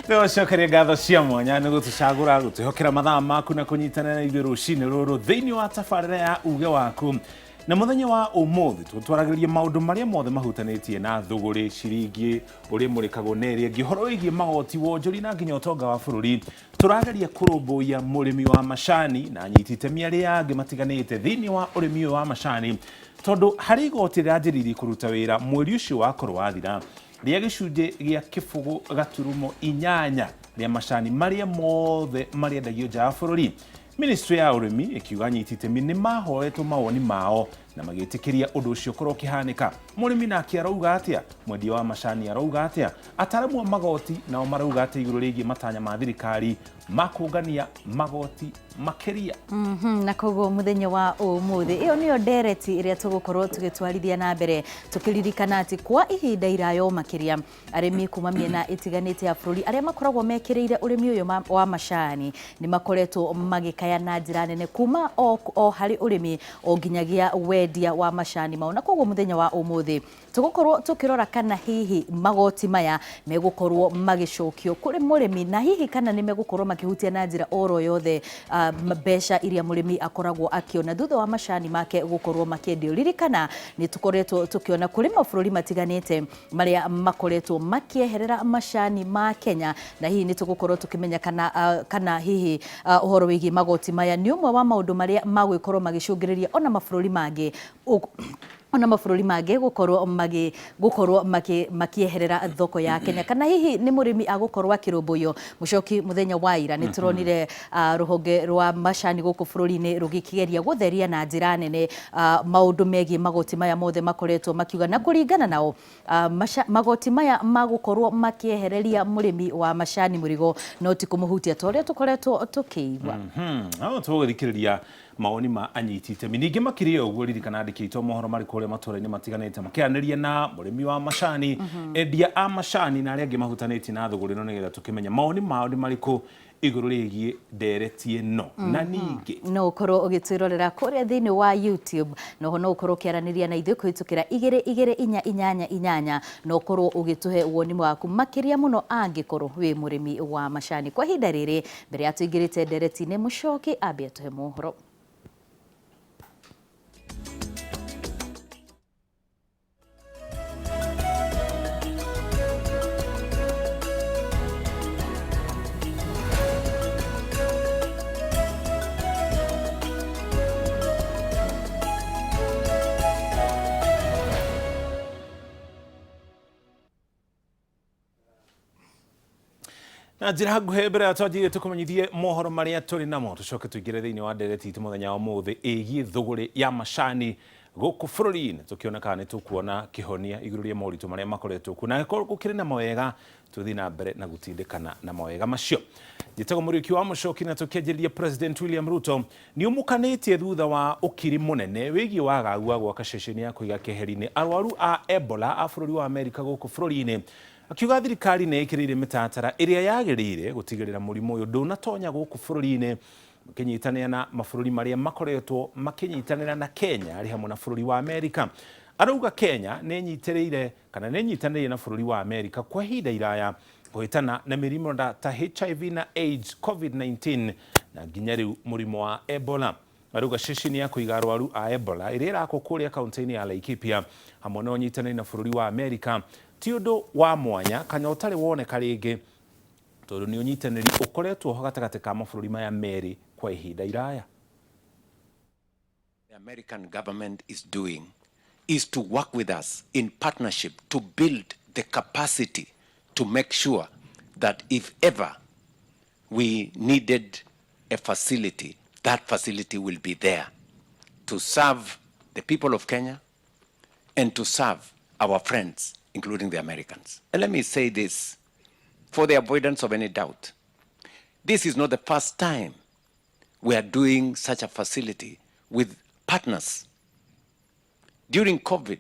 Tũcokerie ngatho cia mwanya nĩ gũtũcagũra, gũtwĩhokera mathaa maku na kũnyitanĩra na ithuĩ rũcinĩ rũrũ thĩinĩ wa tabarĩra ya uge waku. Na mũthenya wa ũmũthĩ tũtwaragĩrĩria maũndũ marĩa mothe mahutanĩtie na thũgũrĩ, ciringi, ũrĩa ĩmũrĩkagwo na ĩrĩa ĩngĩ, ũhoro wĩgiĩ magoti, wonjoria na nginya ũtonga wa bũrũri. Tũrageria kũrũmbũiya mũrĩmi wa macani na anyiti itemi arĩa angĩ matiganĩte thĩinĩ wa ũrĩmi ũyũ wa macani, tondũ harĩ igoti rĩranjĩrĩirie kũruta wĩra mweri ũcio wakorwo wathira rĩa gĩcunjĩ gĩa kĩbũgũ gaturumo inyanya rĩa macani marĩa mothe marĩendagio nja wa bũrũri. Ministry ya ũrĩmi ĩkiuga anyiti itemi nĩ mahoetwo mawoni mao na magĩtĩkĩria ũndũ ũcio ũkorwo ũkĩhanĩka. Mũrĩmi nake arauga atĩa? Mwendia wa macani arauga atĩa? Ataramu a magoti nao marauga atĩa igũrũ rĩgiĩ matanya ma thirikari ma kũngania magoti makĩria? Na koguo mũthenya wa ũmũthĩ ĩyo nĩyo ndereti ĩrĩa tũgũkorwo tũgĩtwarithia na mbere, tũkĩririkana atĩ kwa ihinda iraya o makĩria arĩmi kuma mĩena ĩtiganĩte ya bũrũri arĩa makoragwo mekĩrĩire ũrĩmi ũyũ wa macani nĩ makoretwo magĩkaya na njĩra nene kuma o harĩ ũrĩmi o nginyagia wendia wa macani mao. Na koguo mũthenya wa ũmũthĩ tũgũkorwo tũkĩrora kana hihi magoti maya megũkorwo magĩcokio kũrĩ mũrĩmi, na hihi kana nĩ megũkorwo makĩhutia na njĩra oro yothe mbeca iria mũrĩmi akoragwo akĩona thutha wa macani make gũkorwo makĩendio. Ririkana nĩ tũkoretwo tũkĩona kũrĩ mabũrũri matiganĩte marĩa makoretwo makĩeherera macani ma Kenya, na hihi nĩ tũgũkorwo tũkĩmenya kana hihi ũhoro wĩgiĩ magoti maya nĩ ũmwe wa maũndũ marĩa magũgĩkorwo magĩcũngĩrĩria ona mabũrũri mangĩ ona mabũrũri mangĩ gũkorwo magĩ gũkorwo makĩ makĩeherera thoko ya Kenya, kana hihi nĩ mũrĩmi agũkorwo akĩrũmbũiyo. Mũcoki, mũthenya wa ira nĩ tũronire rũhonge rwa macani gũkũ bũrũri-inĩ rũgĩkĩgeria gũtheria na njĩra nene maũndũ megiĩ magoti maya mothe makoretwo makiuga, na kũringana nao magoti maya magũkorwo makĩehereria mũrĩmi wa macani mũrigo no ti kũmũhutia ta ũrĩa tũkoretwo tũkĩigua. Hau tũgũthikĩrĩria mawoni ma anyiti itemi. Ningĩ makĩria ya ũguo, ririkana andĩki aitũ a mohoro marĩ kũrĩa matũũra-inĩ matiganĩte makĩaranĩria na mũrĩmi wa macani, endia a macani na arĩa angĩ mahutanĩtie na thũgũrĩ ĩno nĩgetha tũkĩmenye mawoni mao nĩ marĩkũ igũrũ rĩgiĩ ndereti ĩno. Na ningĩ no ũkorwo ũgĩtwĩrorera kũrĩa thĩinĩ wa YouTube, na oho no ũkorwo ũkĩaranĩria na ithuĩ kũhĩtũkĩra igĩrĩ igĩrĩ inya inyanya inyanya, na ũkorwo ũgĩtũhe woni waku makĩria mũno angĩkorwo wĩ mũrĩmi wa macani. Kwa ihinda rĩrĩ, mbere ya tũingĩrĩte ndereti-inĩ, Mũcoki ambe atũhe mohoro. Na njĩra nguhĩ mbere ya twanjirie tũkũmenyithie mohoro marĩa tũrĩ namo, tũcoke tũingĩre thĩinĩ wa ndereti itũ mũthenya wa ũmũthĩ ĩgiĩ thũgũrĩ ya macani gũkũ bũrũri-inĩ, tũkĩona kana nĩ tũkuona kĩhonia igũrũ rĩa moritũ marĩa makoretwo kuo, na angĩkorwo gũkĩrĩ na mawega tũthiĩ na mbere na gũtindĩkana na mawega macio. Njĩtagwo Mũriũki wa Mũcoki, na tũkĩanjĩrĩria President William Ruto nĩ ũmũkanĩtie thutha wa ũkiri mũnene wĩgiĩ wagagu wa gwaka ceceni ya kũiga keheri-inĩ arwaru a Ebola a bũrũri wa Amerika gũkũ bũrũri-inĩ, akiuga thirikari nĩ ĩkĩrĩire mĩtaratara ĩrĩa yagĩrĩire gũtigĩrĩra mũrimũ ũyũ ndũnatonya gũkũ bũrũri-inĩ, makĩnyitanĩra na mabũrũri marĩa makoretwo makĩnyitanĩra na Kenya arĩ hamwe na bũrũri wa Amerika. Arauga Kenya nĩ ĩnyitĩrĩire kana nĩ ĩnyitanĩire na bũrũri wa Amerika kwa ihinda iraya kũhĩtana na mĩrimũ ta HIV na AIDS, COVID-19 na nginya rĩu mũrimũ wa Ebola. Arauga ceceni ya kũiga arwaru a Ebola ĩrĩa ĩrakwo kũrĩa kaunti-inĩ ya Laikipia hamwe na ũnyitanĩri na bũrũri wa Amerika ti ũndũ wa mwanya kana ũtarĩ woneka rĩngĩ tondũ nĩ ũnyitanĩri ũkoretwo ho gatagatĩ ka mabũrũri maya merĩ kwa ihinda iraya. The American government is doing is to work with us in partnership to build the capacity to make sure that if ever we needed a facility, that facility will be there to serve the people of Kenya and to serve our friends, including the Americans. And let me say this for the avoidance of any doubt. This is not the first time we are doing such a facility with partners. During COVID,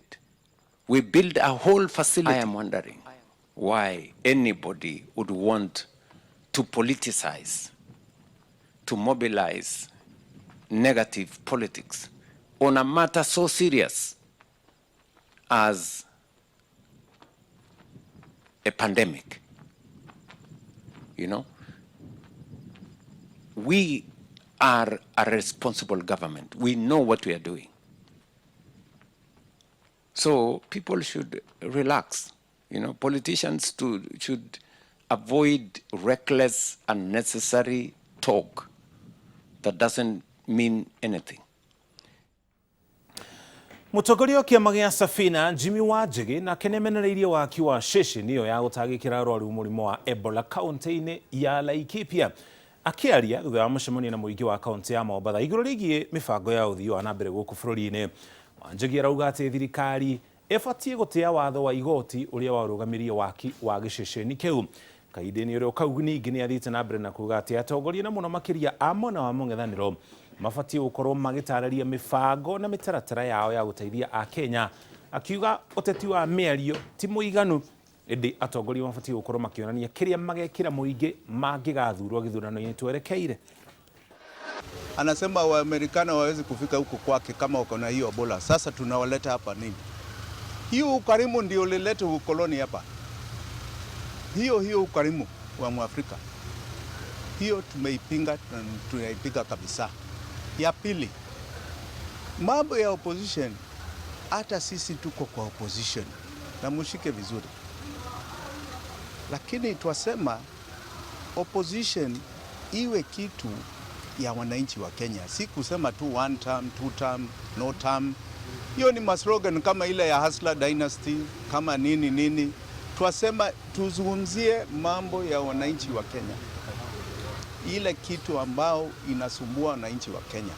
we built a whole facility. I am wondering why anybody would want to politicize, to mobilize negative politics on a matter so serious as a pandemic. you know. We are a responsible government. We know what we are doing. So people should relax. You know, politicians should avoid reckless, unnecessary talk that doesn't mean anything. Mũtongoria wa kĩama gĩa Safina Jimmy Wanjigi nake nĩamenereirie waki wa ceceni ĩyo ya gũtangĩkĩra arwaru mũrimũ wa Ebola kaunti-inĩ ya Laikipia. Akĩaria thutha wa mũcemanio na mũingĩ wa kaunti ya Mombatha igũrũ rĩgiĩ mĩbango ya ũthii wa na mbere gũkũ bũrũri-inĩ, Wanjigi arauga atĩ thirikari ĩbatiĩ gũtĩa watho wa igoti ũrĩa warũgamirie waki wa gĩceceni kĩu. Kahinda-inĩ ũrĩa kau ningĩ nĩ athiĩte na mbere na kuga atĩ atongoria na mũno makĩria a mwena wa mũng'ethanĩro mabatiĩ gũkorwo magĩtarĩria mĩbango na mĩtaratara yao ya gũteithia Akenya, akiuga ũteti wa mĩario ti mũiganu ĩndĩ atongoria mabatiĩ gũkorwo makĩonania kĩrĩa magekĩra mũingĩ mangĩgathurwo gĩthurano-inĩ twerekeire. Anasema Waamerikana hawawezi kufika huko kwake kama wako na hiyo Ebola. Sasa tunawaleta hapa nini? Hiyo ukarimu ndio ulileta ukoloni hapa. Hiyo hiyo ukarimu wa Mwafrika, hiyo tumeipinga, tunaipinga kabisa. Ya pili, mambo ya opposition, hata sisi tuko kwa opposition na mushike vizuri, lakini twasema opposition iwe kitu ya wananchi wa Kenya, si kusema tu one term, two term, no term. Hiyo ni maslogan kama ile ya Hustler Dynasty kama nini nini. Twasema tuzungumzie mambo ya wananchi wa Kenya, ile kitu ambao inasumbua wananchi wa Kenya.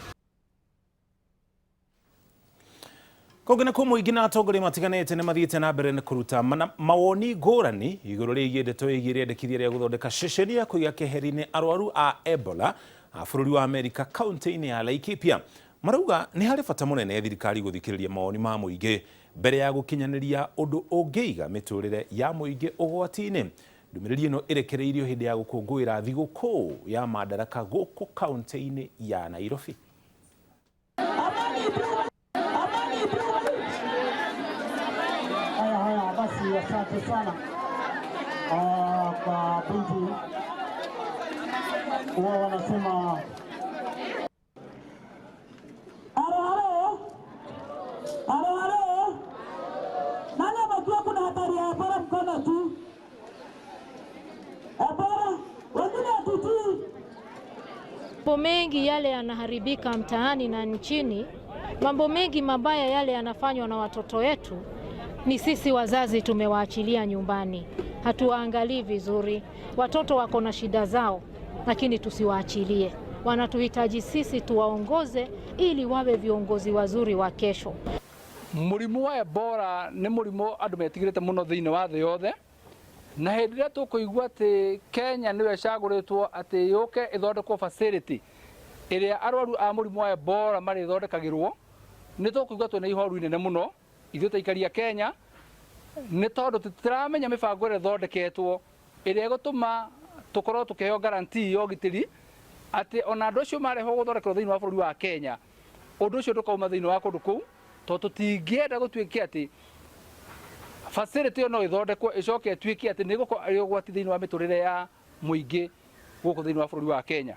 Kũngĩ kũ mũingĩ na atongoria matiganĩte nĩ mathiĩte na mbere na kũruta mawoni ngũrani igũrũ rĩgiĩ ndeto ĩgiĩ rĩendekithia rĩa gũthondeka ceceni ya kũiga keheri-inĩ arwaru a Ebola a bũrũri wa Amerika kaunti-inĩ ya Laikipia. Marauga nĩ harĩ bata mũnene thirikari gũthikĩrĩria mawoni ma mũingĩ mbere ya gũkinyanĩria ũndũ ũngĩiga mĩtũrĩre ya mũingĩ ũgwati-inĩ. Ndũmĩrĩri ĩno ĩrekereirio hĩndĩ ya gũkũngũĩra thigũkũ ya Madaraka gũkũ kaunti-inĩ ya Nairobi. Haya haya, basi asante sana kwa binti, huwa wanasema halo halo halo halo, nani amejua kuna hatari ya Ebola? Mkono tu Ebola, wengine hatutii. Mambo mengi yale yanaharibika mtaani na nchini, mambo mengi mabaya yale yanafanywa na watoto wetu, ni sisi wazazi tumewaachilia nyumbani, hatuwaangalii vizuri. Watoto wako na shida zao, lakini tusiwaachilie. Wanatuhitaji sisi tuwaongoze ili wawe viongozi wazuri wa kesho. Mũrimũ wa Ebola nĩ mũrimũ andũ metigĩrĩte mũno thĩinĩ wa thĩ yothe, na hĩndĩ ĩrĩa tũkũigua atĩ Kenya nĩyo ĩcagũrĩtwo atĩ yũke ĩthondekwo facility ĩrĩa arwaru a mũrimũ wa Ebola marĩthondekagĩrwo, nĩ tũkũigua twĩna ihoru inene mũno ithuĩ ta aikari a Kenya, nĩ tondũ tũtiramenya mĩbango ĩrĩa ĩthondeketwo ĩrĩa ĩgũtũma tũkorwo tũkĩheo guarantee ya ũgitĩri atĩ ona andũ acio marehwo gũthondekerwo thĩinĩ wa bũrũri wa Kenya, ũndũ ũcio ndũkauma thĩinĩ wa kũndũ kũu, tondũ tũtingĩenda gũtuĩke atĩ facility ĩyo no ĩthondekwo ĩcoke ĩtuĩke atĩ nĩ ĩgũkorwo ĩrĩ ũgwati thĩinĩ wa mĩtũrĩre ya mũingĩ gũkũ thĩinĩ wa bũrũri wa Kenya.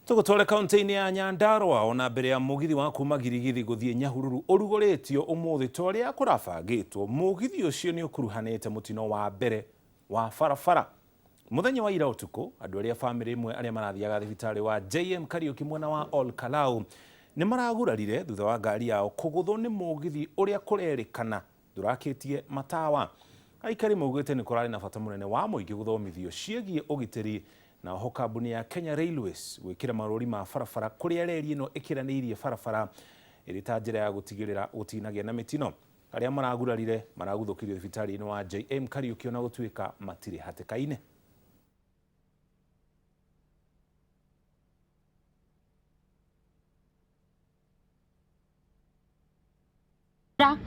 Tũgũtware kaunti-inĩ ya Nyandarua ona mbere ya mũgithi wa kuma Girigithi gũthiĩ Nyahururu ũrugũrĩtio ũmũthĩ ta ũrĩa kũrabangĩtwo. Mũgithi ũcio nĩ ũkuruhanĩte mũtino wa mbere wa barabara. Mũthenya wa ira ũtukũ, andũ arĩa bamĩrĩ ĩmwe arĩa marathiaga thibitarĩ wa JM Kariuki mwena wa Ol Kalou nĩ maragurarire thutha wa ngari yao kũgũthwo nĩ mũgithi ũrĩa kũrerĩkana ndũrakĩtie matawa. Aikari maugĩte nĩ kũrarĩ na bata mũnene wa mũingĩ gũthomithio ciĩgiĩ ũgitĩri, na oho kambuni ya Kenya Railways gwĩkĩra marũri ma barabara kũrĩa reri ĩno ĩkĩranĩirie barabara ĩrĩ ta njĩra ya gũtigĩrĩra gũtinagĩa na mĩtino. Arĩa maragurarire maraguthũkirio thibitarĩ-inĩ wa JM Kariuki ona gũtuĩka matirĩ hatĩka-inĩ.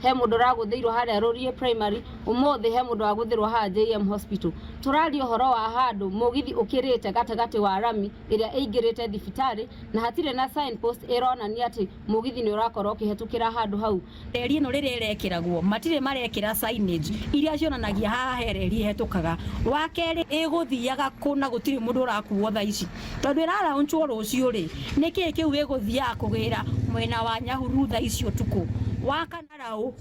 He mũndũ ũragũthĩirwo harĩa Rũriĩ Primary, ũmũthĩ he mũndũ wagũthĩrwo haha JM Hospital. Tũraria ũhoro wa handũ mũgithi ũkĩrĩte gatagatĩ wa rami ĩrĩa ĩingĩrĩte thibitarĩ, na hatirĩ na signpost ĩronania atĩ mũgithi nĩ ũrakorwo ũkĩhetũkĩra handũ hau. Reri ĩno rĩrĩa ĩrekĩragwo matirĩ marekĩra signage iria cionanagia haha he reri ĩhetũkaga. Wa kerĩ, ĩgũthiaga kũ na gũtirĩ mũndũ ũrakuo thaa ici, tondũ ĩraraunchwo rũciũ rĩ, nĩkĩĩ kĩu ĩgũthiaga kũgĩra mwena wa Nyahururu thaa ici ũtukũ? Wa kana, raũ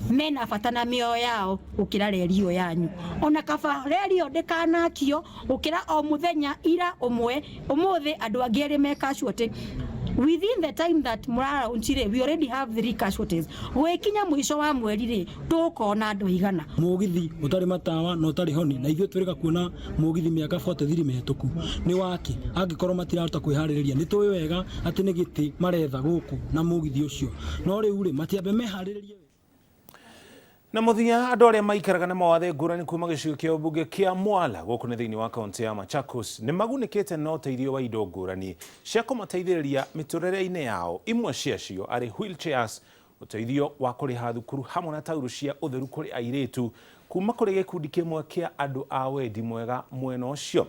mena bata na mĩoyo yao gũkĩra reri ĩyo yanyu. Ona kaba reri ĩyo ndĩkanakio gũkĩra o mũthenya ira ũmwe ũmũthĩ andũ angĩ erĩ me casualty. Within the time that mũraraunchi rĩ, we already have three casualties. Gwĩkinya mũico wa mweri rĩ, tũkona andũ aigana? Mũgithi ũtarĩ matawa na ũtarĩ honi, na ithuĩ twĩrĩga kuona mũgithi mĩaka 43 mĩhetũku nĩ wake. Angĩkorwo matirahota kwĩharĩrĩria, nĩ tũĩ wega atĩ nĩ gĩtĩ maretha gũkũ na mũgithi ũcio, no rĩu rĩ, matiambe meharĩrĩrie. Na mũthia, andũ arĩa maikaraga na mawathe ngũrani kuma gĩcigo kĩa ũmbunge kĩa Mwala gũkũ nĩ thĩinĩ wa kaunti ya Machakos nĩ magunĩkĩte na ũteithio wa indo ngũrani cia kũmateithĩrĩria mĩtũrĩre-inĩ yao, imwe ciacio arĩ wheelchairs, ũteithio wa kũrĩha thukuru hamwe na taurũ cia ũtheru kũrĩ airĩtu kuma kũrĩ gĩkundi kĩmwe kĩa andũ a wendi mwega mwena ũcio.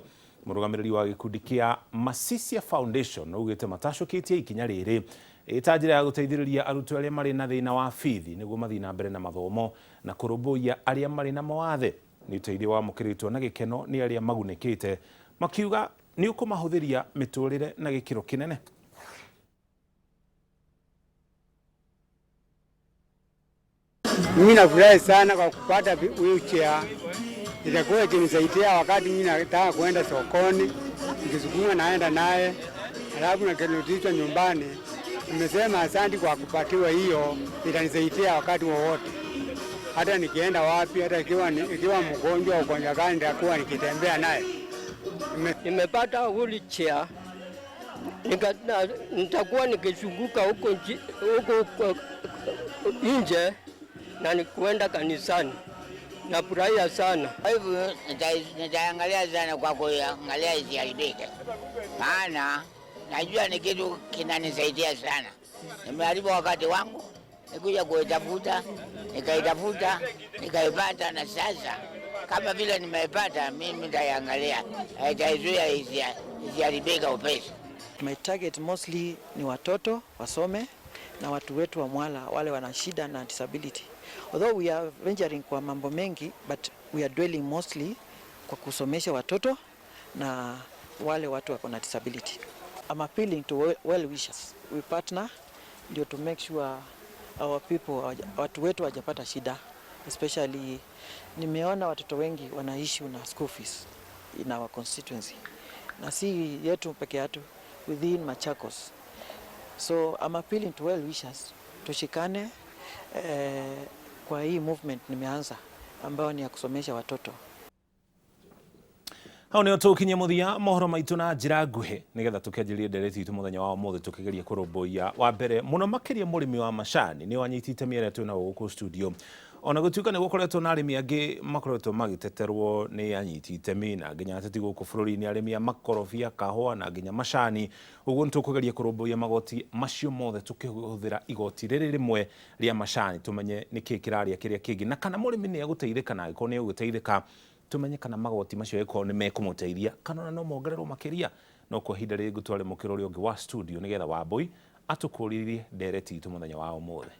Mũrũgamĩrĩri wa gĩkundi kĩa Masisia Foundation augĩte matacũkĩtie ikinya rĩrĩ ĩta njĩra ya gũteithĩrĩria arutwo arĩa marĩ na thĩna wa bithi nĩguo mathiĩ na mbere na mathomo na kũrũmbũiya arĩa marĩ na mawathe. Nĩ ũteithio wamũkĩrĩtwo na gĩkeno nĩ arĩa magunĩkĩte, makiuga nĩ ũkũmahũthĩria mĩtũrĩre na gĩkĩro kĩnene. Mimi nafurahi sana kwa kupata wheelchair. Itakuwa ikinisaidia wakati mimi nataka kuenda sokoni, nikisukuma naenda naye, alafu nakirudishwa nyumbani. Nimesema asante kwa kupatiwa hiyo, itanisaidia wakati wowote. Hata nikienda wapi, hata ikiwa mgonjwa ugonjwa gani, nitakuwa nikitembea naye. Nimepata wheelchair, nitakuwa nikizunguka huko nje na nikuenda kanisani. Nafurahia sana. Kwa hivyo nitaangalia sana kwa kuangalia isiharibike, maana najua ni kitu kinanisaidia sana. Nimeharibu wakati wangu nikuja kuitafuta, nikaitafuta, nikaipata, na sasa kama vile nimeipata mimi nitaiangalia, itaizuia isiharibike upesi. My target mostly ni watoto wasome na watu wetu wa Mwala wale wana shida na disability. Although we are venturing kwa mambo mengi, but we are dwelling mostly kwa kusomesha watoto na wale watu wako na disability. I'm appealing to well wishers. We partner ndio to make sure our people, watu wetu hawajapata shida. Especially nimeona watoto wengi wana issue na school fees in our constituency. Na si yetu peke yetu, within Machakos. So I'm appealing to well wishers tushikane kwa hii movement nimeanza ambayo ni ya kusomesha watoto. Hau nĩho tũkinyia mũthia mohoro maitũ na njĩra nguhĩ nĩgetha tũkĩanjĩrĩrie ndereti itũ mũthenya wa ũmũthĩ tũkĩgeria kũrũmbũiya wa mbere mũno makĩria mũrĩmi wa macani nĩ wanyiti itemi arĩa twĩ nao gũkũ studio. Ona gũtuĩka nĩ gũkoretwo na arĩmi angĩ makoretwo magĩteterwo nĩ anyiti itemi na nginya ateti gũkũ bũrũri-inĩ, arĩmi a makorobia, kahũa na nginya macani. Ũguo nĩ tũkũgeria kũrũmbũiya magoti macio mothe tũkĩhũthĩra igoti rĩrĩ rĩmwe rĩa macani tũmenye nĩkĩĩ kĩrarĩa kĩrĩa kĩngĩ na kana mũrĩmi nĩ egũteithĩka, na angĩkorwo nĩ egũteithĩka tumenye kana magoti macio angĩkorwo nĩ mekũmũteithia kana ona no mongererwo makĩria. No kwa ihinda rĩrĩ ngũtware mũkĩra ũrĩa ũngĩ wa studio nĩgetha Wambui atũkũrĩrie ndereti itũ mũthenya wa ũmũthĩ.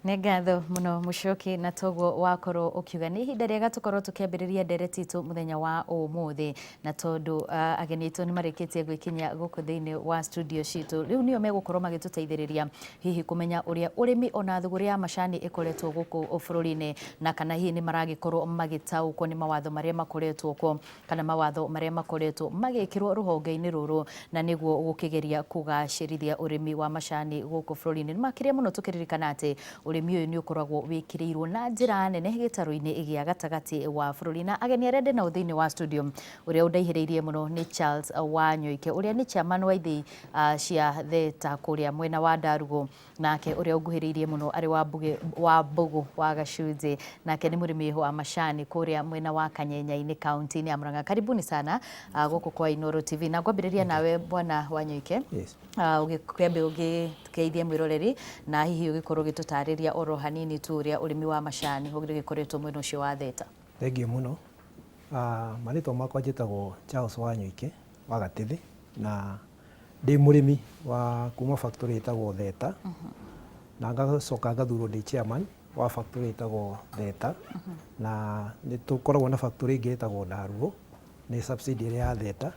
Nĩ ngatho mũno Mũcoki, na toguo wakorwo ũkiuga nĩ ihinda rĩega tũkorwo tũkĩambĩrĩria ndereti itũ mũthenya wa ũmũthĩ, na tondũ ageni aitũ nĩ marĩkĩtie gwĩkinyia gũkũ thĩinĩ wa studio citũ, rĩu nĩo megũkorwo magĩtũteithĩrĩria hihi kũmenya ũrĩa ũrĩmi ona thũgũrĩ ya macani ĩkoretwo gũkũ bũrũri-inĩ, na kana hihi nĩ maragĩkorwo magĩtaũkwo nĩ mawatho marĩa makoretwo kuo kana mawatho marĩa makoretwo magĩkĩrwo rũhonge-inĩ rũrũ, na nĩguo gũkĩgeria kũgacĩrithia ũrĩmi wa macani gũkũ bũrũri-inĩ. Nĩ makĩria mũno tũkĩririkana atĩ ũrĩmi ũyũ nĩ ũkoragwo wĩkĩrĩirwo na njĩra nene gĩtarũ-inĩ gĩa gatagatĩ wa bũrũri. Na ageni arĩa ndĩ nao thĩinĩ wa studio, ũrĩa ũndaihĩrĩirie mũno nĩ Charles Wanyoike, ũrĩa nĩ chairman wa ithĩi cia Theta kũrĩa mwena wa Ndarugo, nake ũrĩa ũnguhĩrĩirie mũno arĩ wa Mbũgũ wa Gacunjĩ, nake nĩ mũrĩmi wa macani kũrĩa mwena wa Kanyenya-inĩ kaunti-inĩ ya Murang'a. Karibuni sana gũkũ kwa Inooro TV, na ngwambĩrĩria nawe Bwana Wanyoike. Yes. Ũgĩkĩambe ũgĩkeithie mwĩroreri na hihi ũgĩkorwo ũgĩtũtarĩria ũgĩtũtarĩria oro hanini tu ũrĩa ũrĩmi wa macani ũgĩkoretwo mwena ũcio wa Theta. Thengiũ mũno. Marĩtwa makwa njĩtagwo Charles Wanyoike wa Gatĩthĩ na ndĩ mũrĩmi wa kuma factory ĩtagwo Theta na ngacoka ngathurwo ndĩ chairman wa factory ĩtagwo Theta na nĩ tũkoragwo na factory ĩngĩ ĩtagwo Ndarugo nĩ subsidiary ya Theta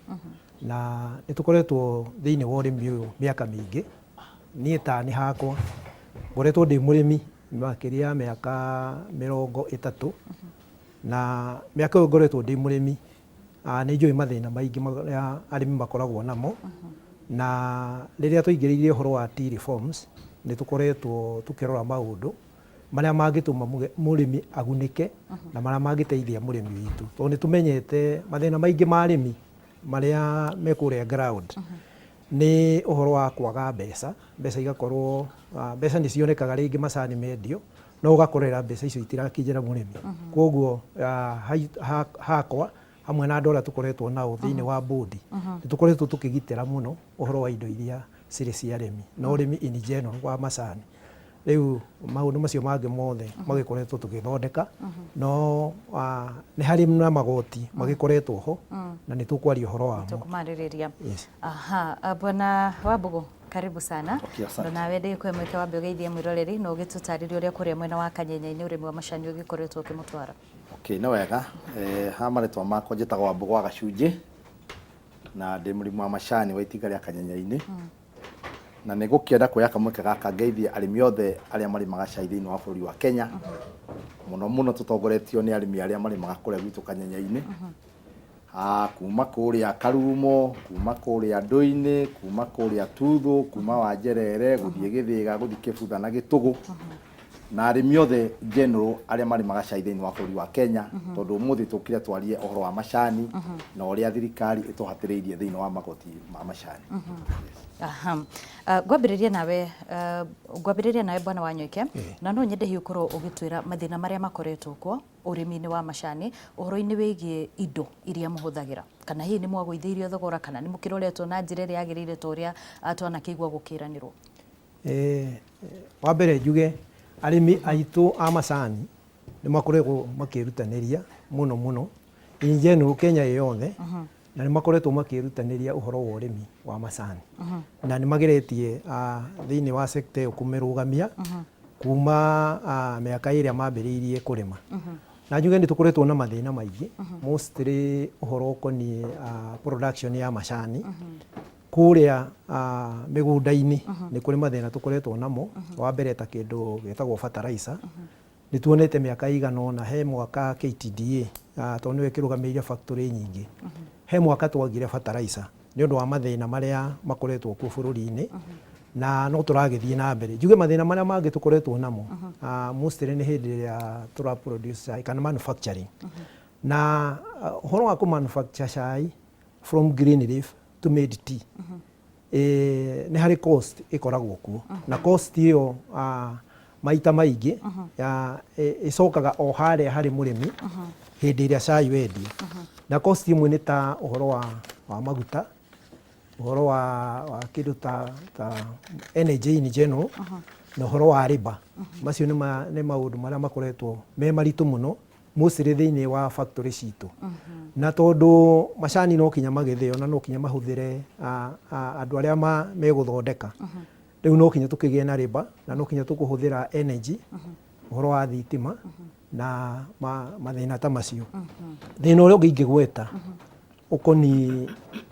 na nĩ tũkoretwo thĩinĩ wa ũrĩmi ũyũ mĩaka mĩingĩ. Niĩ ta nĩ hakwa ngoretwo ndĩ mũrĩmi makĩria ya mĩaka 30 na mĩaka ĩyo ngoretwo ndĩ mũrĩmi nĩ njũĩ mathĩna maingĩ marĩa arĩmi makoragwo namo na rĩrĩa twaingĩrĩire ũhoro wa tea reforms nĩ tũkoretwo tũkĩrora maũndũ marĩa mangĩtũma mũrĩmi agunĩke na marĩa mangĩteithia mũrĩmi witũ tondũ nĩ tũmenyete mathĩna maingĩ ma arĩmi marĩa me kũrĩa ground nĩ ũhoro wa kwaga mbeca. Mbeca igakorwo mbeca nĩ cionekaga rĩngĩ macani mendio no ũgakorera mbeca icio itirakinyĩra mũrĩmi. Koguo hakwa hamwe na andũ arĩa tũkoretwo nao thĩinĩ wa bodi nĩ tũkoretwo tũkĩgitĩra mũno ũhoro wa indo iria cirĩ cia arĩmi na ũrĩmi in general wa macani. Rĩu maũndũ macio mangĩ mothe magĩkoretwo tũgĩthondeka no nĩ harĩ na magoti magĩkoretwo ho na nĩ tũkwaria ũhoro wamo. Tũkũmarĩrĩria. Yes. Aha, Bwana Wambugu, karibu sana. Okay, asante. Nawe ndĩkwe mweke wambe ũgeithie mwĩroreri na ũgĩtũtarĩrie ũrĩa kũrĩa mwena wa Kanyenya-inĩ ũrĩmi wa macani ũgĩkoretwo ũkĩmũtwara. Okay, nĩ wega. Ha marĩtwa makwa njĩtagwo Wambũgũ wa Gacunjĩ na ndĩ mũrĩmi wa macani wa itinga rĩa Kanyenya-inĩ. Na nĩ ngũkĩenda kuoya kamweke gaka ngeithie arĩmi othe arĩa marĩmaga cai thĩinĩ wa bũrũri wa Kenya. Mũno mũno tũtongoretio nĩ arĩmi arĩa marĩmaga kũrĩa gwitũ Kanyenya-inĩ. Kuma kũrĩa Karumo, kuma kũrĩa Ndũinĩ, kuma kũrĩa Tuthũ, kuma Wanjerere, gũthiĩ Gĩthĩga, gũthiĩ Kĩbutha na Gĩtũgũ. Na arĩmi othe general arĩa marĩmaga cai thĩinĩ wa bũrũri wa Kenya tondũ ũmũthĩ tũkire twarie ũhoro wa macani na ũrĩa thirikari ĩtũhatĩrĩirie thĩinĩ wa magoti ma macani. Aha. Ngwambĩrĩria nawe Bwana Wanyoike na no nyende hihi ũkorwo ũgĩtwĩra mathĩna marĩa makoretwo kuo ũrĩmi-inĩ wa macani ũhoro-inĩ wĩgiĩ indo iria mũhũthagĩra kana hihi nĩ mwagũithĩirio thogora kana nĩ mũkĩroretwo na njĩra ĩrĩa yagĩrĩire ta ũrĩa twanakĩigua gũkĩranĩrwo. Wa mbere njuge arĩmi aitũ a macani nĩ makoretwo makĩrutanĩria mũno mũno in general Kenya ĩ yothe na nĩ makoretwo makĩrutanĩria ũhoro wa ũrĩmi wa macani na nĩ mageretie thĩinĩ wa sector ĩyo kũmĩrũgamia kuma mĩaka ĩrĩa mambĩrĩirie kũrĩma. Na njuge nĩ tũkoretwo na mathĩna maingĩ mostly ũhoro ũkoniĩ production ya macani kũrĩa mĩgũnda-inĩ. Nĩ kũrĩ mathĩna tũkoretwo namo. Wa mbere ta kĩndũ gĩtagwo fertilizer nĩ tuonete mĩaka ĩigana ũna he mwaka KTDA tondũ nĩwe ĩkĩrũgamĩrĩire factory nyingĩ he mwaka twagire fertilizer nĩ ũndũ wa mathĩna marĩa makoretwo kuo bũrũri-inĩ na no tũragĩthiĩ na mbere. Njuge mathĩna marĩa mangĩ tũkoretwo namo mostly nĩ hĩndĩ ĩrĩa tũra produce cai kana manufacturing na ũhoro wa kũ manufacture cai from green leaf to made tea nĩ harĩ cost ĩkoragwo kuo na cost ĩyo maita maingĩ ĩcokaga o harĩa harĩ mũrĩmi hĩndĩ ĩrĩa cai wendio. Na cost imwe nĩ ta ũhoro wa maguta, ũhoro wa kĩndũ ta energy in general na ũhoro wa labour. Macio nĩ maũndũ marĩa makoretwo me maritũ mũno mostly thĩinĩ wa factory citũ. Na tondũ macani no kinya magĩthĩo na no kinya mahũthĩre andũ arĩa megũthondeka rĩu no kinya tũkĩgĩe na labour na no kinya tũkũhũthĩra energy, ũhoro wa thitima na mathĩna ta macio. Thĩna ũrĩa ũngĩ ingĩgweta ũkoniĩ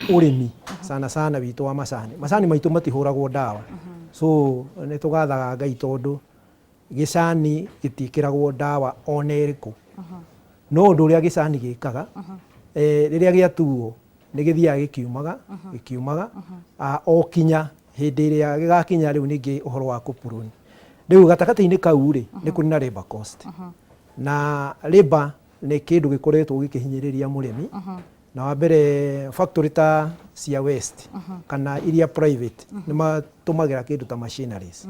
ũrĩmi sana sana witũ wa macani. Macani maitũ matihũragwo ndawa, so nĩ tũgathaga Ngai tondũ gĩcani gĩtiĩkĩragwo ndawa ona ĩrĩkũ. No ũndũ ũrĩa gĩcani gĩkaga rĩrĩa gĩatuo nĩ gĩthiaga gĩkiumaga gĩkiumaga o kinya hĩndĩ ĩrĩa gĩgakinya rĩu ningĩ ũhoro wa kũpuruni. Rĩu gatagatĩ-inĩ kau rĩ nĩ kũrĩ na labour cost na labour nĩ kĩndũ gĩkoretwo gĩkĩhinyĩrĩria mũrĩmi. Na wa mbere factory ta cia West kana iria private nĩ matũmagĩra kĩndũ ta machineries.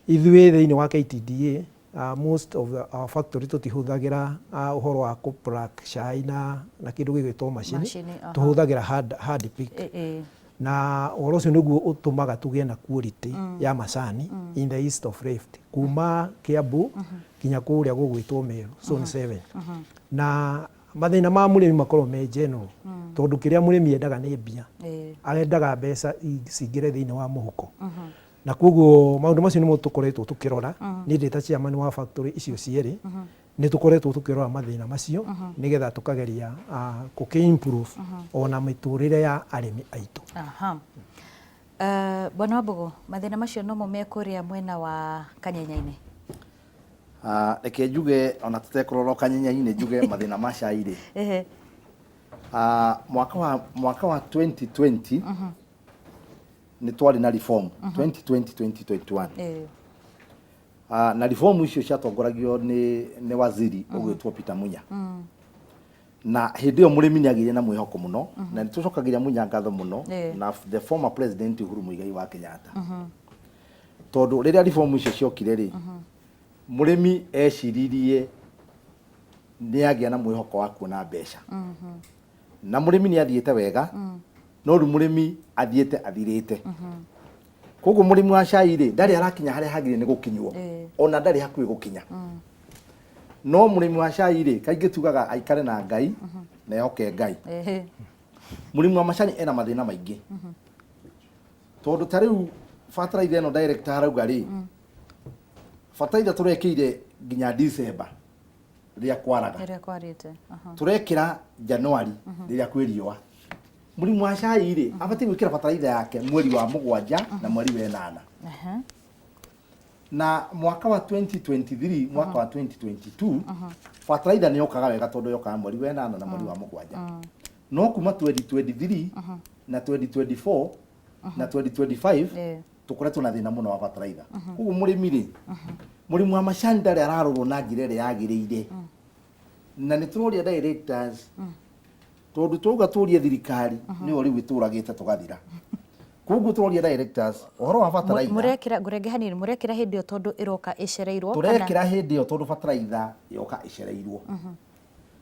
Ithuĩ thĩinĩ wa KTDA most of our factory tũtihũthagĩra ũhoro wa kũ pluck cai na kĩndũ gĩgwĩtwo macini. Macini, aha. Tũhũthagĩra hand pick. Na ũhoro ũcio nĩguo ũtũmaga tũgĩe na quality ya macani in the east of Rift, kuma Kiambu nginya kũrĩa gũgwĩtwo Meru, zone 7. Na mathĩna ma mũrĩmi makoragwo me general, tondũ kĩrĩa mũrĩmi endaga nĩ mbia. Arendaga mbeca cingĩre thĩinĩ wa mũhuko. Na koguo maũndũ macio nĩmo tũkoretwo tũkĩrora. Niĩ ndĩ ta chairman wa factory icio cierĩ, nĩ tũkoretwo tũkĩrora mathĩna macio nĩgetha tũkageria gũkĩ improve ona mĩtũrĩre ya arĩmi aitũ. Aha. Bwana Wambugu, mathĩna macio nomo me kũrĩa mwena wa Kanyenya-inĩ? Reke njuge ona tũtekũrora Kanyenya-inĩ, njuge mathĩna ma cai rĩ. Mwaka wa 2020 nĩ twarĩ na reform 2020 2021. Na reform icio ciatongoragio nĩ waziri ũgwĩtwo Peter Munya. Na hĩndĩ ĩyo mũrĩmi nĩ agĩire na mwĩhoko mũno, na nĩ tũcokagĩria Munya ngatho mũno na the former president Uhuru Muigai wa Kenyatta, tondũ rĩrĩa reform icio ciokire rĩ, mũrĩmi eciririe nĩ agĩa na mwĩhoko wa kuona mbeca. Na mũrĩmi nĩ athiĩte wega, no rĩu mũrĩmi athiĩte athirĩte. Koguo mũrĩmi wa cai rĩ, ndarĩ arakinya harĩa hagĩrĩire nĩ gũkinywo, ona ndarĩ hakuhĩ gũkinya. No mũrĩmi wa cai rĩ, kaingĩ tugaga aikare na Ngai na ehoke Ngai. Mũrĩmi wa macani ena mathĩna maingĩ, tondũ ta rĩu bataraitha ĩno director arauga rĩ, bataraitha tũrekĩire nginya December rĩrĩa kwaraga. Rĩrĩa kwarĩte. Tũrekĩra Januari rĩrĩa kwĩ riũa. Mũrĩmi wa cai rĩ, abatiĩ gwĩkĩra bataraitha yake mweri wa mũgwanja na mweri wa ĩnana. Na mwaka wa 2023, mwaka wa 2022, bataraitha nĩ yokaga wega, tondũ yokaga mweri wa ĩnana na mweri wa mũgwanja. No kuma 2023 na 2024 na 2025, tũkoretwo na thĩna mũno wa bataraitha. Koguo mũrĩmi rĩ, mũrĩmi wa macani ndarĩ ararorwo na njĩra ĩrĩa yagĩrĩire. Na nĩ tũroria directors, tondũ twauga tũrie thirikari nĩyo rĩu ĩtũragĩte tũgathira. Koguo tũroria directors ũhoro wa bataraitha. Mũrekĩra, ngũrenge hanini, mũrekĩra hĩndĩ ĩyo tondũ ĩroka ĩcereirwo kana? Tũrekĩra hĩndĩ ĩyo tondũ bataraitha yoka ĩcereirwo,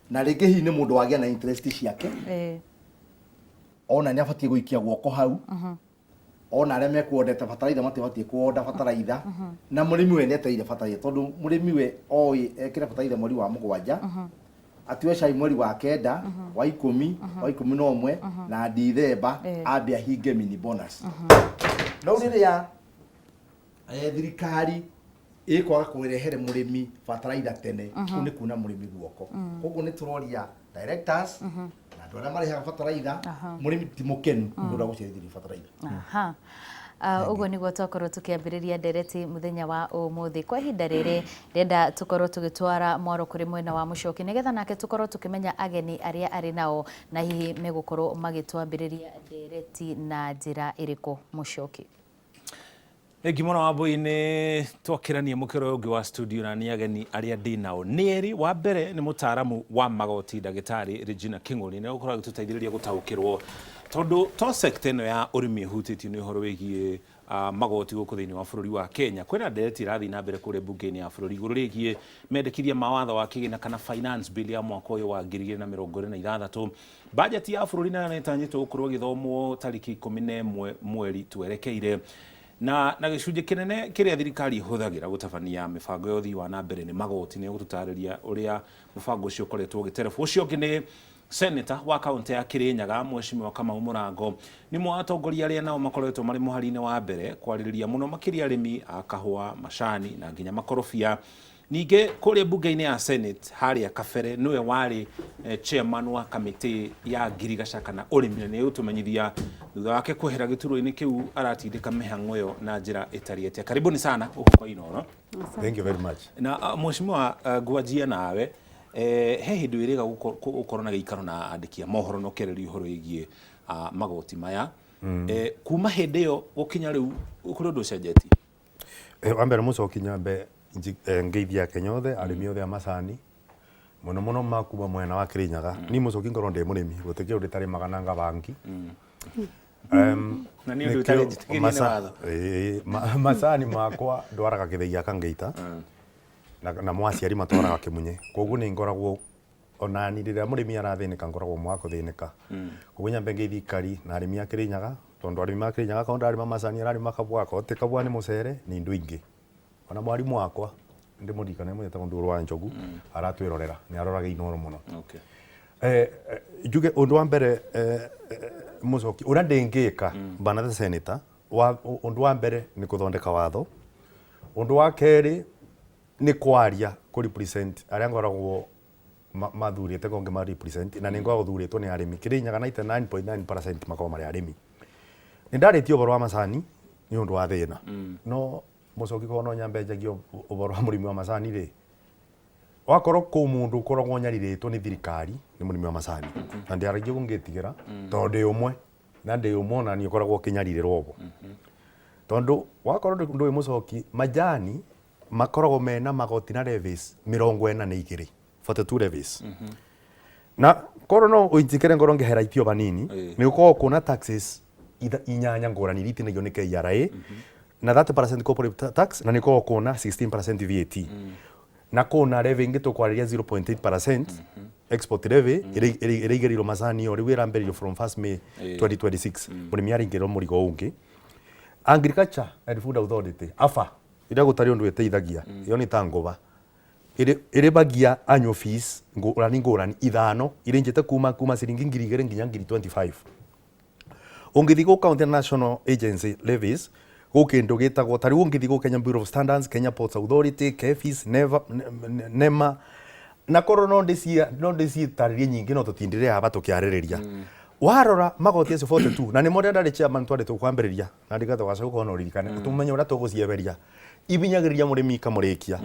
na rĩngĩ hihi nĩ mũndũ wagĩa na interest ciake, ona nĩ abatiĩ gũikia guoko hau, ona arĩa mekuondete bataraitha matibatiĩ kuonda bataraitha, na mũrĩmi we nĩetereire bataraitha, tondũ mũrĩmi we oĩ ekĩre bataraitha mweri wa mũgwanja, atue cai mweri wa kenda, wa 10, wa 11 na Dithemba, ambe ahinge mini bonus. No rĩrĩa thirikari ĩkwaga kũrehere mũrĩmi bataraitha tene, kũu nĩ kuna mũrĩmi guoko. Koguo nĩ tũroria directors na andũ arĩa marĩhaga bataraitha, mũrĩmi ti mũkenu nĩ ũndũ wa gũcerithĩrio bataraitha. Aha. Ũguo nĩguo twakorwo tũkĩambĩrĩria ndereti mũthenya wa ũmũthĩ. Kwa ihinda rĩrĩ ndĩrenda tũkorwo tũgĩtwara mwaro kũrĩ mwena wa Mũcoki, nĩgetha nake tũkorwo tũkĩmenya ageni arĩa arĩ nao na hihi megũkorwo magĩtwambĩrĩria ndereti na njĩra ĩrĩkũ. Mũcoki. Thengi mũno Wambui, nĩ twakĩrania mũkĩro ũyũ ũngĩ wa studio, na nĩ ageni arĩa ndĩ nao nĩ erĩ. Wa mbere nĩ mũtaaramu wa magoti, ndagĩtarĩ Regina Kĩng'ũri, nĩ egũkorwo agĩtũteithĩrĩria gũtaũkĩrwo, tondũ to sector ĩno ya ũrĩmi ĩhutĩtio nĩ ũhoro wĩgiĩ magoti gũkũ thĩinĩ wa bũrũri wa Kenya. Kwĩna ndereti ĩrathiĩ na mbere kũrĩa mbunge-inĩ ya bũrũri igũrũ rĩgiĩ mendekithia ma watho wa kĩgĩna kana finance bill ya mwaka ũyũ wa 2026. Bajeti ya bũrũri nayo nĩ ĩtanyĩtwo gũkorwo ĩgĩthomwo tarĩki 11 mweri twerekeire, na gĩcunjĩ kĩnene kĩrĩa thirikari ĩhũthagĩra gũtabania mĩbango ya ũthii wa na mbere nĩ magoti. Nĩ egũtũtarĩria ũrĩa mũbango ũcio ũkoretwo ũgĩterebwo. Ũcio ũngĩ nĩ Senator wa kaunti ya Kirinyaga, Mheshimiwa Kamau Mũrango, nĩ ũmwe wa atongoria arĩa nao makoretwo marĩ mũhari-inĩ wa mbere kwarĩrĩria mũno makĩria arĩmi a kahũa, macani na nginya makorobia. Ningĩ kũrĩa mbunge-inĩ ya Senate harĩa kabere nĩwe warĩ chairman wa kamĩtĩ ya ngirigaca kana ũrĩmi, na nĩ egũtũmenyithia thutha wake kwehera gĩturwa-inĩ kĩu aratindĩka mĩhang'o ĩyo na njĩra ĩtariĩ atĩa. Karibuni sana gũkũ kwa Inooro. Thank you very much. Na mheshimiwa, ngwanjia nawe. He hĩndĩ wĩrĩga gũkorwo na gĩikaro na andĩki a mohoro na ũkĩarĩria ũhoro wĩgiĩ magoti maya. Kuma hĩndĩ ĩyo gũkinya rĩu, kũrĩ ũndũ ũcenjetie? Wa mbere mũcoki, nyambe ngeithia Akenya othe, arĩmi othe a macani, mũno mũno makuma mwena wa Kirinyaga. Niĩ mũcoki ngorwo ndĩ mũrĩmi, gũtirĩ kĩndũ ndĩtarĩmaga na ngabangi. Na nĩ ũndũ ũtarĩ njĩtĩkĩrie nĩ watho. Macani makwa ndwaraga gĩthĩi gĩa Kangeita, na aciari matwaraga Kĩmunye. Koguo nĩ ngoragwo onani rĩrĩa mũrĩmi arathĩnĩka, ngoragwo ũmwe wa kũthĩnĩka. Koguo nyambe ngeithie ikari na arĩmi a Kirinyaga. Tondu arĩmi ma Kĩrĩnyaga akorwo ndararĩma macani ararĩma kabũa, akorwo ti kabũa nĩ mũcere nĩ indo ingĩ. Ona mwarimũ wakwa ndĩmũririkane mwĩtagwo Ndũrũ wa Njogu aratwĩrorera, nĩ aroraga Inooro mũno. Njuge ũndũ wa mbere, Mũcoki, ũrĩa ndĩngĩka bana ta senator, ũndũ wa mbere nĩ kũthondeka watho. Ũndũ wa kerĩ nĩ kwaria kũ represent arĩa ngoragwo mathurĩte ko ngĩma represent, na nĩ ngoragwo thurĩtwo nĩ arĩmi. Kĩrĩnyaga 99.9% makoragwo marĩ arĩmi. Nĩ ndarĩtie ũhoro wa macani nĩ ũndũ wa thĩna. No Mũcoki, korwo no nyambe njagie ũhoro wa mũrĩmi wa macani rĩ, wakorwo kũ mũndũ ũkoragwo ũnyarirĩtwo nĩ thirikari nĩ mũrĩmi wa macani. Na ndĩaragia ũguo ngĩtigĩra tondũ ndĩ ũmwe na ndĩ ũmwe ona niĩ ũkoragwo ũkĩnyarirĩrwo ũguo. Tondũ wakorwo ndũĩ Mũcoki, majani makoragwo mena magoti na levies 42, 42 levies. Na korwo no ũnjĩkĩre ngorwo ngĩheraitio vanini, nĩ gũkoragwo kwĩna taxes inyanya ngũrani iria itinagio nĩ KRA, na 30% corporate tax, na nĩ gũkoragwo kwĩna 16% VAT. Na kwĩna levy ĩngĩ tũkwarĩria 0.8% export levy ĩrĩa ĩigĩrĩirwo macani o rĩu ĩrambĩrĩirio from 1st May 2026, mũrĩmi araingĩrĩrwo mũrigo ũngĩ. Agriculture and Food Authority, AFA, ĩrĩa gũtarĩ ũndũ ĩteithagia, ĩyo nĩ ta ngũba. Ĩrĩbagia annual fees ngũrani ngũrani ithano irĩnjĩte kuma ciringi 2000 nginya 2025. Ũngĩthiĩ gũ County National Agency levies, gũ kĩndũ gĩtagwo ta rĩu ũngĩthiĩ gũ Kenya Bureau of Standards, Kenya Ports Authority, KEPHIS, NEVA, NEMA, na korwo no ndĩcitarĩrie nyingĩ no tũtindĩre haha tũkĩarĩrĩria. Warora magoti acio 42 na nĩmo rĩrĩa ndarĩ chairman twarĩ tũkwambĩrĩria na ndigathe wacoka gũkorwo na ũririkane tũmenye ũrĩa tũgũcieheria ibinyagĩrĩria mũrĩmi ikamũrĩkia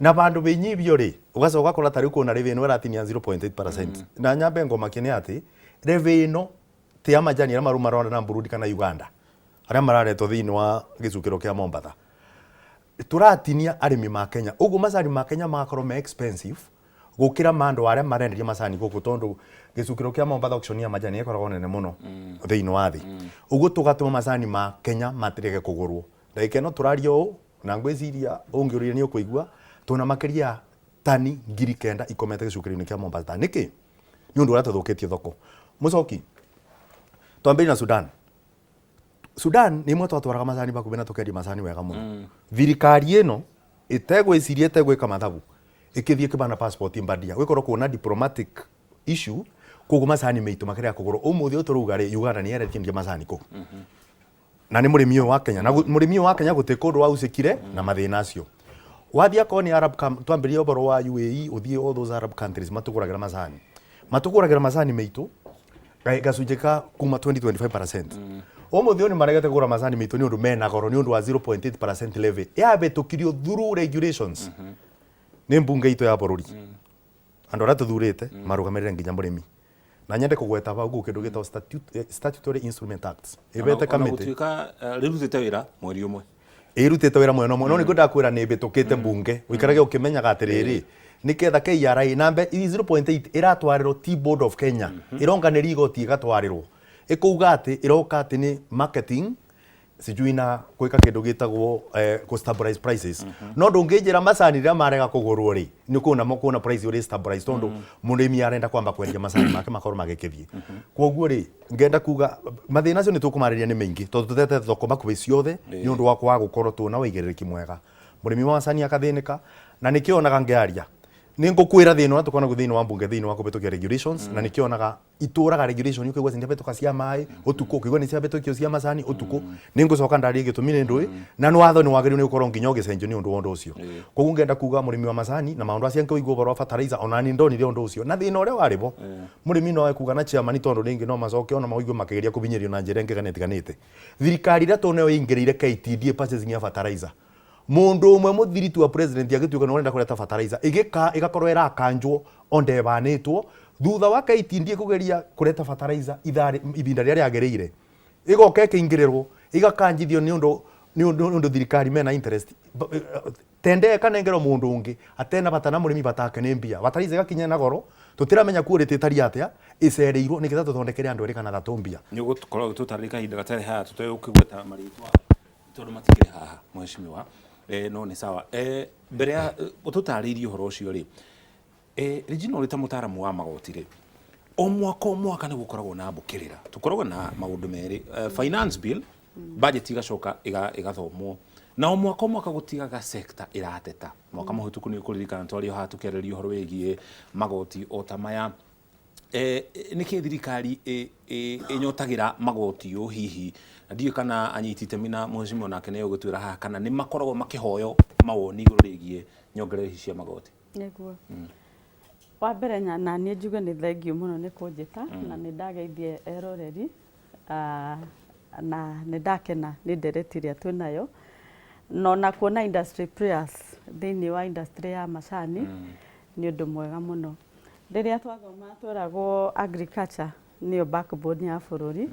na vandũ vĩnyivio rĩ, ũgacoka ũgakora ta rĩu kwĩna levy ĩno ĩratinia 0.8%. Na nyambe ngomakie nĩ atĩ levy ĩno ti ya majani arĩa maruma Rwanda na Burundi kana Uganda arĩa mararetwo thĩinĩ wa gĩcukĩro kĩa Mombatha. Tũratinia arĩmi ma Kenya, ũguo macani ma Kenya magakorwo me expensive gũkĩra ma andũ arĩa marenderia macani gũkũ, tondũ gĩcukĩro kĩa Mombatha auction ya majani ĩkoragwo nene mũno thĩinĩ wa thĩ. Ũguo tũgatũma macani ma Kenya matirege kũgũrwo. Ndagĩka ĩno tũraria ũũ na ngwĩciria ũngĩũrire nĩ ũkũigua tũna makĩria ya tani 9,000 ikomete gĩcukĩro-inĩ kĩa Mombatha. Nĩkĩ? Nĩ ũndũ ũrĩa tũthũkĩtie thoko. Mũcoki, twambĩrĩrie na Sudan. Sudan nĩ imwe twatwaraga macani bakuhĩ na tũkendia macani wega mũno. Thirikari ĩno ĩtegwĩciria, ĩtegwĩka mathabu, ĩkĩthiĩ ĩkĩbana passport mbandia, gwĩkorwo kwĩna diplomatic issue, koguo macani maitũ makĩrega kũgũrwo. Ũmũthĩ ũyũ tũrauga rĩ, Uganda nĩ yeretie macani kũu na nĩ mũrĩmi ũyũ wa Kenya, na mũrĩmi ũyũ wa Kenya gũtirĩ kũndũ wagucĩkire na mathĩna acio. Wathiĩ akorwo nĩ Arab, twambĩrĩrie ũhoro wa UAE, ũthiĩ all those Arab countries matũgũragĩra macani, matũgũragĩra macani maitũ gacunjĩ ka kuma 20-25%. Ũmũthĩ ũyũ nĩ maregete kũgũra macani maitũ nĩ ũndũ mena goro, nĩ ũndũ wa 0.8% levy yabĩtũkirio through regulations nĩ mbunge itũ ya bũrũri. Andũ arĩa tũthurĩte marũgamĩrĩre nginya mũrĩmi, na nyende kũgweta hau ũguo kĩndũ gĩtagwo Statutory Instrument Act ĩbete Ona kamĩtĩ gũtuĩka rĩrutĩte wĩra mweri ũmwe. Ĩrutĩte wĩra mwena ũmwe, no nĩguo ndakwĩra nĩ ĩbĩtũkĩte mbunge, ũikarage ũkĩmenyaga atĩrĩrĩ, nĩketha KRA namba 0.8 ĩratwarĩrwo Tea Board of Kenya, ĩronganĩria igoti ĩgatwarĩrwo, ĩkauga atĩ ĩroka atĩ nĩ marketing sijui na gwĩka kĩndũ gĩtagwo kũ stabilize prices. No ndũngĩnjĩra macani rĩrĩa marega kũgũrwo rĩ, nĩ kuona kuona price ũrĩ stabilize, tondũ mũrĩmi arenda kwamba kwendia macani make makorwo magĩkĩthiĩ. Koguo rĩ, ngenda kuga mathĩna acio nĩ tũkũmarĩria nĩ maingĩ, tondũ tũtete thoko makuhĩ ciothe nĩ ũndũ wa kwaga gũkorwo twĩna ũigĩrĩrĩki mwega. Mũrĩmi wa macani akathĩnĩka, na nĩkĩo onaga ngĩaria nĩ ngũkwĩra thĩna ũrĩa tũkoragwo thĩinĩ wa mbunge thĩinĩ wa kũhĩtũkia regulations. Na nĩkĩo onaga itũraga regulation, ũkaigua nĩ cia maĩ ũtukũ, ũkaigua nĩ ciahĩtũkio cia macani ũtukũ. Nĩ ngũcoka ndarie gĩtũmi nĩ ndũĩ, na nĩ watho nĩ wagĩrĩirwo nĩ gũkorwo nginya ũgĩcenjio nĩ ũndũ wa ũndũ ũcio. Koguo ngenda kuga mũrĩmi wa macani na maũndũ acio angĩũigua ũhoro wa fertilizer, ona niĩ ndonire ũndũ ũcio na thĩna ũrĩa warĩ bo. Mũrĩmi no ekuga na chairman, tondũ rĩngĩ no macoke ona mauigue makĩgeria kũhinyĩrĩrio na njĩra ĩngĩ kana ĩtiganĩte. Thirikari ĩrĩa tũnayo ĩingĩrĩire KTDA purchasing ya fertilizer, mũndũ ũmwe mũthiritu wa president agĩtuĩka nĩ ũrenda kũreta fertilizer ĩgĩka ĩgakorwo ĩrakanjwo onde ĩbanĩtwo thutha wa KTDA kũgeria kũreta fertilizer ithaa ibinda rĩrĩa rĩagĩrĩire, ĩgoka ĩkĩingĩrĩrwo ĩgakanjithio nĩ ũndũ thirikari mena interest. Tende ĩkanengerwo mũndũ ũngĩ atena bata na mũrĩmi, batake nĩ mbia. Fertilizer ĩgakinya na goro, tũtiramenya quality ĩtariĩ atĩa, ĩcereirwo nĩgetha tũthondekere andũ erĩ kana atatũ mbia. Nĩ ũgũkorwo ũgĩtũtarĩria kahinda gatarĩ haha tũtegũkĩgweta marĩtwa tondũ matikĩrĩ haha, mheshimiwa, no nĩ sawa. Mbere ya ũtũtarĩirie ũhoro ũcio rĩ, Regina, ũrĩ ta mũtaaramu wa magoti rĩ, O mwaka o mwaka nĩ gũkoragwo na mbũkĩrĩra, tũkoragwo na maũndũ merĩ, finance bill, budget igacoka ĩgathomwo, na o mwaka o mwaka gũtigaga sector ĩrateta. Mwaka mũhĩtũku nĩ ũkũririkana twarĩ o haha tũkĩarĩrĩria ũhoro wĩgiĩ magoti o ta maya. Nĩkĩ thirikari ĩnyotagĩra magoti ũũ hihi? Na ndiũĩ kana anyiti itemi na mheshimiwa nake nĩ egũgĩtwĩra haha kana nĩ makoragwo makĩhoywo mawoni igũrũ rĩgiĩ nyongerera ici cia magoti. Nĩguo. Wa mbere na niĩ njuge nĩ thengiũ mũno nĩ kũnjĩta na nĩ ndageithie eroreri, na nĩ ndakena nĩ ndereti ĩrĩa twĩnayo, na ona kuona industry players thĩinĩ wa industry ya macani nĩ ũndũ mwega mũno. Rĩrĩa twathoma tweragwo agriculture nĩyo backbone ya bũrũri.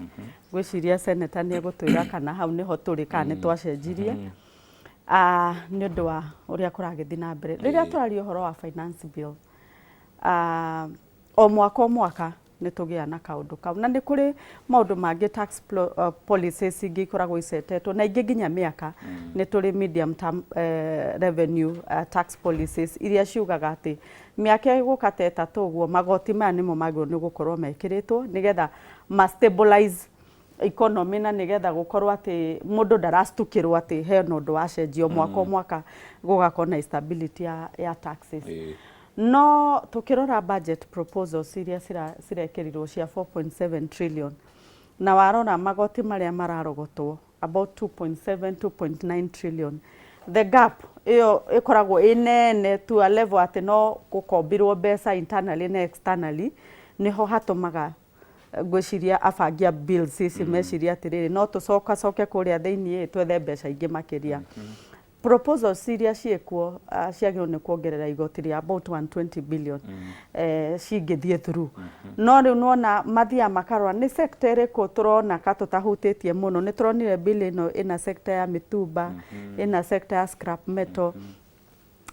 Ngwĩciria senator nĩ egũtwĩra kana hau nĩho tũrĩ kana nĩ twacenjirie nĩ ũndũ wa ũrĩa kũragĩthiĩ na mbere. Rĩrĩa tũraria ũhoro wa finance bill, o mwaka o mwaka nĩ tũgĩaga na kaũndũ kau, na nĩ kũrĩ maũndũ mangĩ tax policies ingĩ ikoragwo icetetwo na ingĩ nginya mĩaka. Nĩ tũrĩ medium term revenue tax policies iria ciugaga atĩ mĩaka ĩgũka ta ĩtatũ ũguo, magoti maya nĩmo magĩrĩirwo nĩ gũkorwo mekĩrĩtwo nĩgetha ma stabilize economy, na nĩgetha gũkorwo atĩ mũndũ ndaractukĩrwo atĩ hena ũndũ wacenjia. O mwaka o mwaka gũgakorwo na stability ya taxes. No tũkĩrora budget proposals iria cirekĩrirwo cia 4.7 trillion, na warora magoti marĩa mararogotwo about 2.7 2.9 trillion, the gap ĩyo ĩkoragwo ĩ nene to a level atĩ no gũkombirwo mbeca internally na externally. Nĩho hatũmaga ngwĩciria abangi a bills ici meciria atĩrĩrĩ, no tũcokacoke kũrĩa thĩiniĩ twethe mbeca ingĩ makĩria. Proposals iria ciĩkuo ciagĩrĩirwo nĩ kuongerera igoti rĩa about 120 billion cingĩthiĩ through. No rĩu nĩwona mathiaga makarora nĩ sector ĩrĩkũ tũrona ka tũtahutĩtie mũno. Nĩ tũronire bill ĩno ĩna sector ya mĩtumba, ĩna sector ya scrap metal,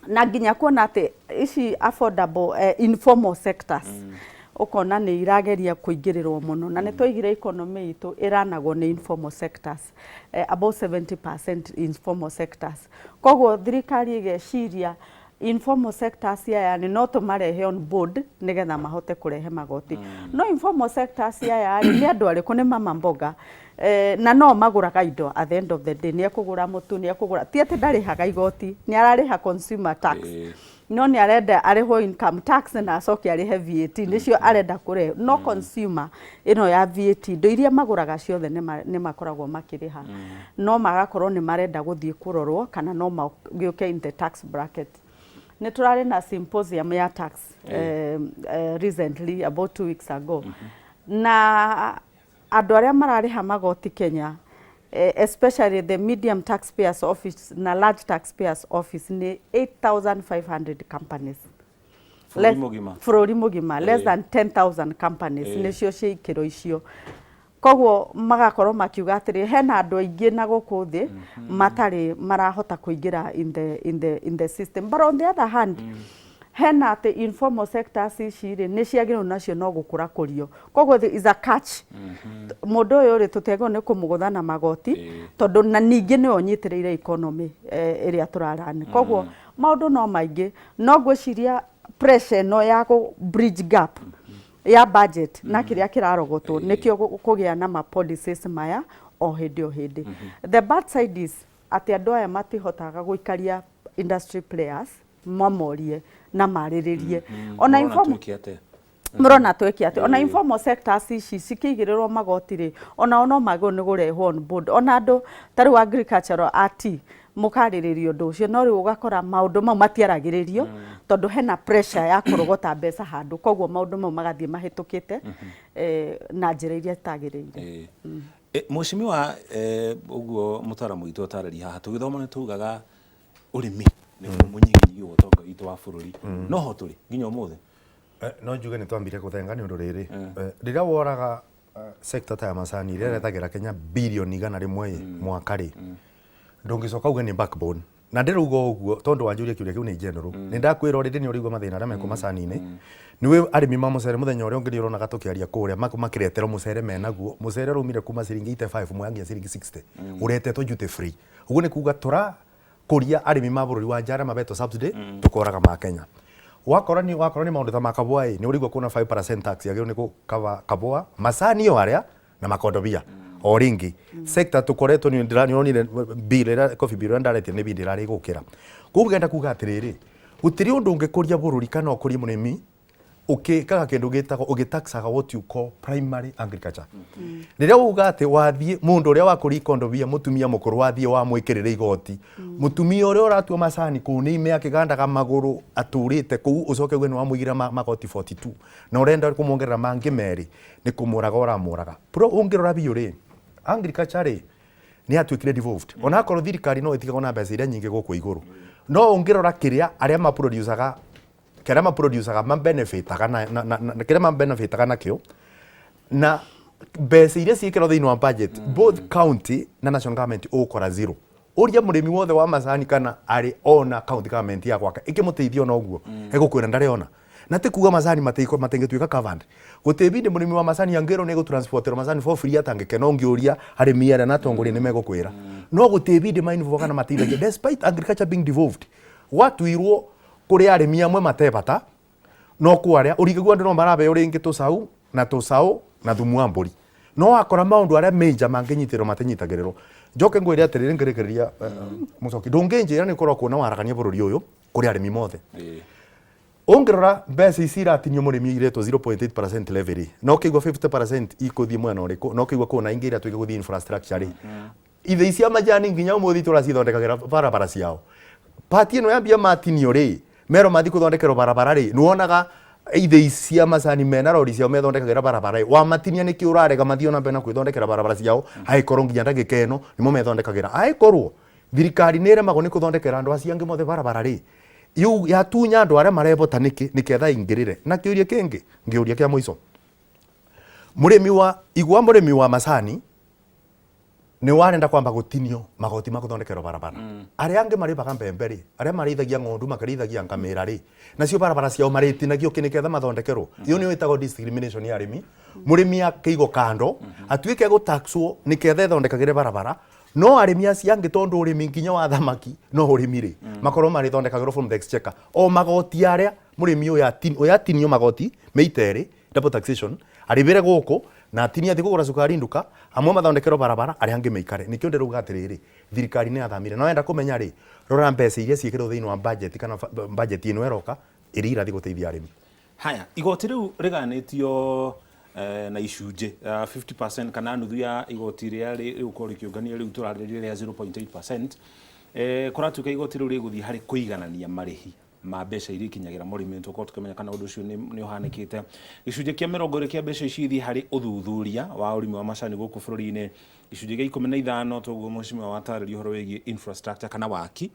na nginya kuona atĩ ici affordable informal sectors ũkona nĩ irageria kũingĩrĩrwo mũno. Na nĩ twaigire economy itũ ĩranagwo nĩ informal sectors, about 70% informal sectors. Koguo thirikari ĩgeciria informal sectors aya nĩ no tũmarehe on board nĩgetha mahote kũrehe magoti. No informal sectors aya rĩ, nĩ andũ arĩkũ? Nĩ mama mboga, na no magũraga indo. At the end of the day nĩ ekũgũra mũtu, nĩ ekũgũra, ti atĩ ndarĩhaga igoti, nĩ ararĩha consumer tax, no nĩ arenda arĩhwo income tax na acoke arĩhe VAT, nĩcio arenda kũrehe. No consumer ĩno ya VAT, indo iria magũraga ciothe nĩ makoragwo makĩrĩha, no magakorwo nĩ marenda gũthiĩ kũrorwo kana no magĩũke in the tax bracket. Nĩ tũrarĩ na symposium ya tax recently, about 2 weeks ago, na andũ arĩa mararĩha magoti Kenya, especially the Medium Taxpayers Office na Large Taxpayers Office, nĩ 8500 companies. Bũrũri mũgima. Bũrũri mũgima, less than 10,000 companies nĩcio ciĩ ikĩro icio. Koguo magakorwo makiuga atĩrĩ, hena andũ aingĩ na gũkũ thĩ matarĩ marahota kũingĩra in the system. But on the other hand, hena atĩ informal sectors ici rĩ, nĩ ciagĩrĩirwo nacio no gũkũra kũrio. Koguo there is a catch. Mũndũ ũyũ rĩ, tũtiagĩrĩirwo nĩ kũmũgũtha na magoti, tondũ na ningĩ nĩwe ũnyitĩrĩire economy ĩrĩa tũrarani. Koguo maũndũ no maingĩ, no ngwĩciria pressure ĩno ya gũ bridge gap ya budget na kĩrĩa kĩrarogotwo nĩkĩo kũgĩa na ma policies maya o hĩndĩ o hĩndĩ. The bad side is atĩ andũ aya matihotaga gũikaria industry players mamorie na marĩrĩrie ona Mũrona informal twĩke atĩa? Mũrona twĩke atĩ ona informal sectors ici cikĩigĩrĩrwo magoti rĩ, onao no magĩrĩirwo nĩ kũrehwo on board, ona andũ ta rĩu agricultural art mũkarĩrĩria ũndũ ũcio. No rĩu ũgakora maũndũ mau matiaragĩrĩrio tondũ hena pressure ya kũrogota mbeca handũ, koguo maũndũ mau magathiĩ mahĩtũkĩte na njĩra iria itagĩrĩire. Mheshimiwa, ũguo mũtaaramu witũ atarĩria haha, tũgĩthoma nĩ tugaga ũrĩmi nĩguo mũnyiginyigi wa ũtonga witũ wa bũrũri, no ho tũrĩ nginya ũmũthĩ? No njuge nĩ twambire gũthenga nĩ ũndũ rĩrĩ, rĩrĩa woraga sector ta ya macani ĩrĩa ĩretagĩra Kenya birioni 100 ĩ mwaka rĩ, ndũngĩcoka uge nĩ backbone. Na ndĩrauga ũguo tondũ wanjũria kĩũria kĩu nĩ general. Nĩ ndakwĩra already nĩ ũraigua mathĩna arĩa mekwo macani-inĩ. Nĩũĩ arĩmi ma mũcere, mũthenya ũrĩa ũngĩ nĩ ũronaga tũkĩaria kũrĩa makĩreterwo mũcere menaguo, mũcere ũraumire kuma ciringi 85 mwaya nginya ciringi 60, ũretetwo duty free. Ũguo nĩ kuga tũrakũria arĩmi ma bũrũri wa nja arĩa mabetwo subsidy, tũkoraga ma Kenya. Wakora ni wakora ni maundu ta makabua ĩ, nĩ ũrĩigua kuna 5% tax yagĩrĩirwo nĩ gũkava kabua macani o arĩa na makondobia o rĩngĩ sector tũkoretwo nĩ ndĩronire bill ĩrĩa coffee bill ĩrĩa ndaretie nĩ bill ĩrarĩ gũkĩra. Koguo ngenda kuga atĩrĩrĩ, gũtirĩ ũndũ ũngĩkũria bũrũri kana ũkũrie mũrĩmi ũkĩkaga kĩndũ gĩtagwo ũgĩtaxaga what you call primary agriculture. Rĩrĩa uga atĩ wathiĩ mũndũ ũrĩa wakũria ikondobia mũtumia mũkũrũ wathiĩ wamwĩkĩrĩra igoti, mũtumia ũrĩa ũratua macani kũu nĩ ime akĩgandaga magũrũ atũrĩte kũu, ũcoke uge nĩ wamũigĩra magoti 42 na ũrenda kũmuongerera mangĩ merĩ, nĩ kũmũraga ũramũraga. Pro ũngĩrora biũ rĩ, agriculture rĩ nĩ yatuĩkire devolved, onakorwo thirikari no ĩtigagwo na mbeca iria nyingĩ gũkũ igũrũ, no ũngĩrora kĩrĩa arĩa maproducaga, kĩrĩa maproducaga mabenefitaga na, na, na, na kĩrĩa mabenefitaga nakĩo na mbeca iria ciĩkĩrwo thĩinĩ wa budget, both county na national government, ũgũkora zero. Ũria mũrĩmi wothe wa macani kana arĩ ona county government ya gwaka ĩkĩmũteithia ona ũguo, egũkwĩra ndarĩ ona. Na ti kuga macani matingĩtuĩka covered. Gũtirĩ bindi mũrĩmi wa macani angĩrwo nĩ gũtransporterwo macani for free atangĩkena. Ũngĩũria arĩmi arĩa na atongoria nĩ megũkwĩra, no gũtirĩ bindi mainvolve kana mateithagia. Despite agriculture being devolved, gwatuirwo kũrĩ arĩmi amwe matebata, no kwa arĩa ũringĩgua andũ no marabeo rĩngĩ tũcau na tũcaũ na thumu wa mbũri, no wakora maũndũ arĩa major mangĩnyitĩrĩrwo matinyitagĩrĩrwo. Njoke ngwĩre atĩrĩrĩ, ngĩrĩkĩrĩria, mũcoki, ndũngĩnjĩra nĩ ũkorwo kuona waragania bũrũri ũyũ kũrĩ arĩmi mothe. Ũngĩrora mbeca ici iratinio mũrĩmi iretwo 0.8% levy rĩ, no kĩigua 50% ikũthiĩ mwena ũrĩkũ? No kĩigua kwĩna ingĩ iria tuĩke gũthiĩ infrastructure rĩ, ithĩi cia majani nginya ũmũthĩ itũra cithondekagĩra barabara ciao. Pati ĩno ya mbia matinio rĩ, mero mathi gũthondekerwo barabara rĩ, nĩwonaga ithĩi cia macani mena rori ciao methondekagĩra barabara ĩ. Wamatinia nĩkĩ ũrarega mathiĩ ona mbere na kwĩthondekera barabara ciao? Angĩkorwo nginya ndagĩka ĩno nĩmo methondekagĩra, angĩkorwo thirikari nĩ ĩremagwo nĩ gũthondekera andũ acio angĩ mothe barabara rĩ, yau yatunya andũ arĩa marebota nĩkĩ nĩketha ingĩrĩre. Na kĩũria kĩngĩ ngĩũria kĩa mũico, mũrĩmi wa igwa, mũrĩmi wa macani nĩ warenda kwamba gũtinio magoti ma gũthondekerwo barabara, arĩa angĩ marĩmaga mbembe rĩ, arĩa marĩithagia ng'ondu, makarĩithagia ngamĩra rĩ, nacio barabara ciao marĩtinagio kĩ nĩketha mathondekerwo? Iyo nĩyo ĩtagwo discrimination ya arĩmi. Mũrĩmi akĩigwo kando atuĩke gũtaxwo nĩketha ethondekagĩre barabara, no arĩmi acio angĩ, tondũ ũrĩmi nginya wa thamaki no ũrĩmi rĩ, makorwo marĩthondekagĩrwo from the exchequer o magoti arĩa mũrĩmi ũyũ atinio magoti meita erĩ, double taxation, arĩbĩre gũkũ na atinie athiĩ kũgũra cukari nduka, amwe mathondekerwo barabara, arĩa angĩ maikare. Nĩkĩo ndĩrauga atĩrĩrĩ, thirikari nĩ yathamire na wenda kũmenya rĩ, rora mbeca iria ciĩkĩrwo thĩinĩ wa budget kana budget ĩno ĩroka ĩrĩa irathiĩ gũteithia arĩmi. Haya, igoti rĩu rĩganĩtio na icunjĩ, 50% kana nuthu ya igoti rĩrĩa rĩgũkorwo rĩkĩũnganio rĩu tũrarĩrĩria rĩa 0.8%. Kũratuĩka igoti rĩu rĩgũthiĩ harĩ kũiganania marĩhi ma mbeca iria ikinyagĩra mũrĩmi. Tũkorwo tũkĩmenya kana ũndũ ũcio nĩ ũhanĩkĩte. Gĩcunjĩ kĩa 20 kĩa mbeca ici ithiĩ harĩ ũthuthuria wa ũrĩmi wa macani gũkũ bũrũri-inĩ. Gĩcunjĩ gĩa 15, toguo mheshimiwa watarĩria ũhoro wĩgiĩ infrastructure kana waki.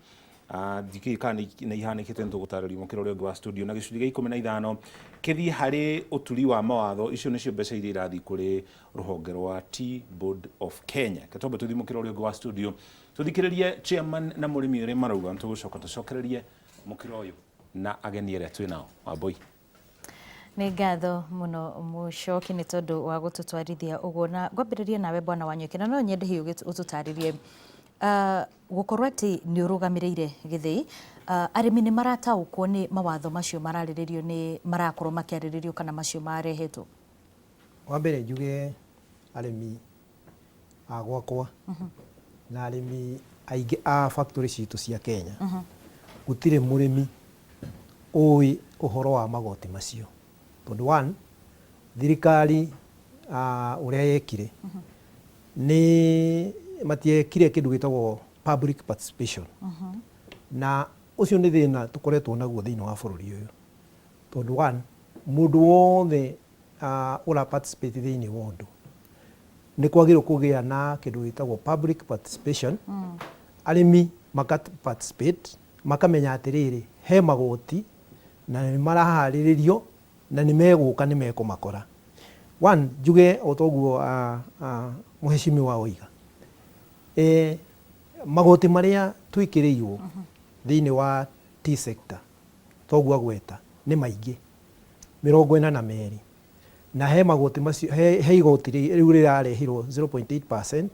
Ndikĩũĩ kana nĩ ihanĩkĩte, nĩ tũgũtarĩrio mũkĩra ũrĩa ũngĩ wa studio. Na gĩcunjĩ gĩa 15 kĩthiĩ harĩ ũturi wa mawatho. Icio nĩcio mbeca iria irathiĩ kũrĩ rũhonge rwa Tea Board of Kenya. Reke twambe tũthiĩ mũkĩra ũrĩa ũngĩ wa studio, tũthikĩrĩrie chairman na mũrĩmi ũrĩa marauga. Nĩ tũgũcoka tũcokererie mũkĩra ũyũ na ageni arĩa twĩ nao. Wambui. Nĩ ngatho mũno Mũcoki nĩ tondũ wa gũtũtwarithia ũguo, na ngwambĩrĩria nawe Bwana Wanyoike, na no nyende hihi ũtũtarĩrie gũkorwo atĩ nĩ ũrũgamĩrĩire gĩthĩi, arĩmi nĩ marataũkwo nĩ mawatho macio mararĩrĩrio, nĩ marakorwo makĩarĩrĩrio kana macio marehetwo? Wa mbere njuge arĩmi a gwakwa na arĩmi aingĩ a factory citũ cia Kenya, gũtirĩ mũrĩmi ũĩ ũhoro wa magoti macio, tondũ one, thirikari ũrĩa yekire nĩ matiekire kĩndũ gĩtagwo public participation, na ũcio nĩ thĩna tũkoretwo naguo thĩinĩ wa bũrũri ũyũ, tondũ one, mũndũ wothe ũra participate thĩinĩ wa ũndũ nĩ kwagĩrĩirwo kũgĩa na kĩndũ gĩtagwo public participation. Arĩmi maka participate, makamenya atĩrĩrĩ, he magoti na nĩ maraharĩrĩrio na nĩ megũka, nĩ mekũmakora. One, njuge o toguo mũheshimiwa oiga, magoti marĩa twĩkĩrĩirwo thĩinĩ wa tea sector, toguo agweta, nĩ maingĩ, 42, na he magoti macio, he igoti rĩu rĩrarehirwo 0.8%,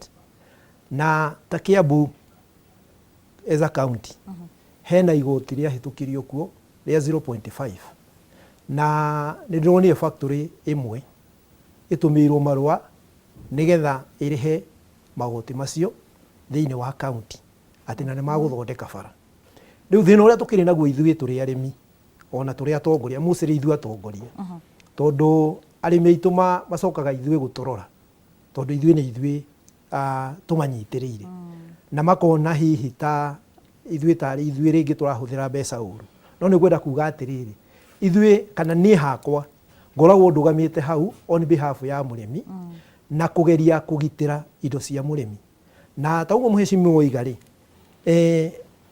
na ta Kiambu as a county hena igoti rĩahĩtũkirio kuo. rĩa 0.5 na nĩ ndĩronire factory ĩmwe ĩtũmĩirwo marũa nĩgetha ĩrĩhe magoti macio thĩinĩ wa county atĩ na nĩ magũthondeka bara. Rĩu thĩna ũrĩa tũkĩrĩ naguo ithuĩ tũrĩ arĩmi ona tũrĩ atongoria, mostly ithuĩ atongoria, tondũ arĩmi aitũ macokaga ithuĩ gũtũrora tondũ ithuĩ nĩ ithuĩ tũmanyitĩrĩire na makona hihi ta ithuĩ tarĩ ithuĩ rĩngĩ tũrahũthĩra mbeca ũru. No nĩ ngwenda kuga atĩrĩrĩ, ithuĩ kana niĩ hakwa ngoragwo ndũgamĩte hau on behalf ya mũrĩmi na kũgeria kũgitĩra indo cia mũrĩmi. Na ta ũguo mũhecimiwa oiga rĩ,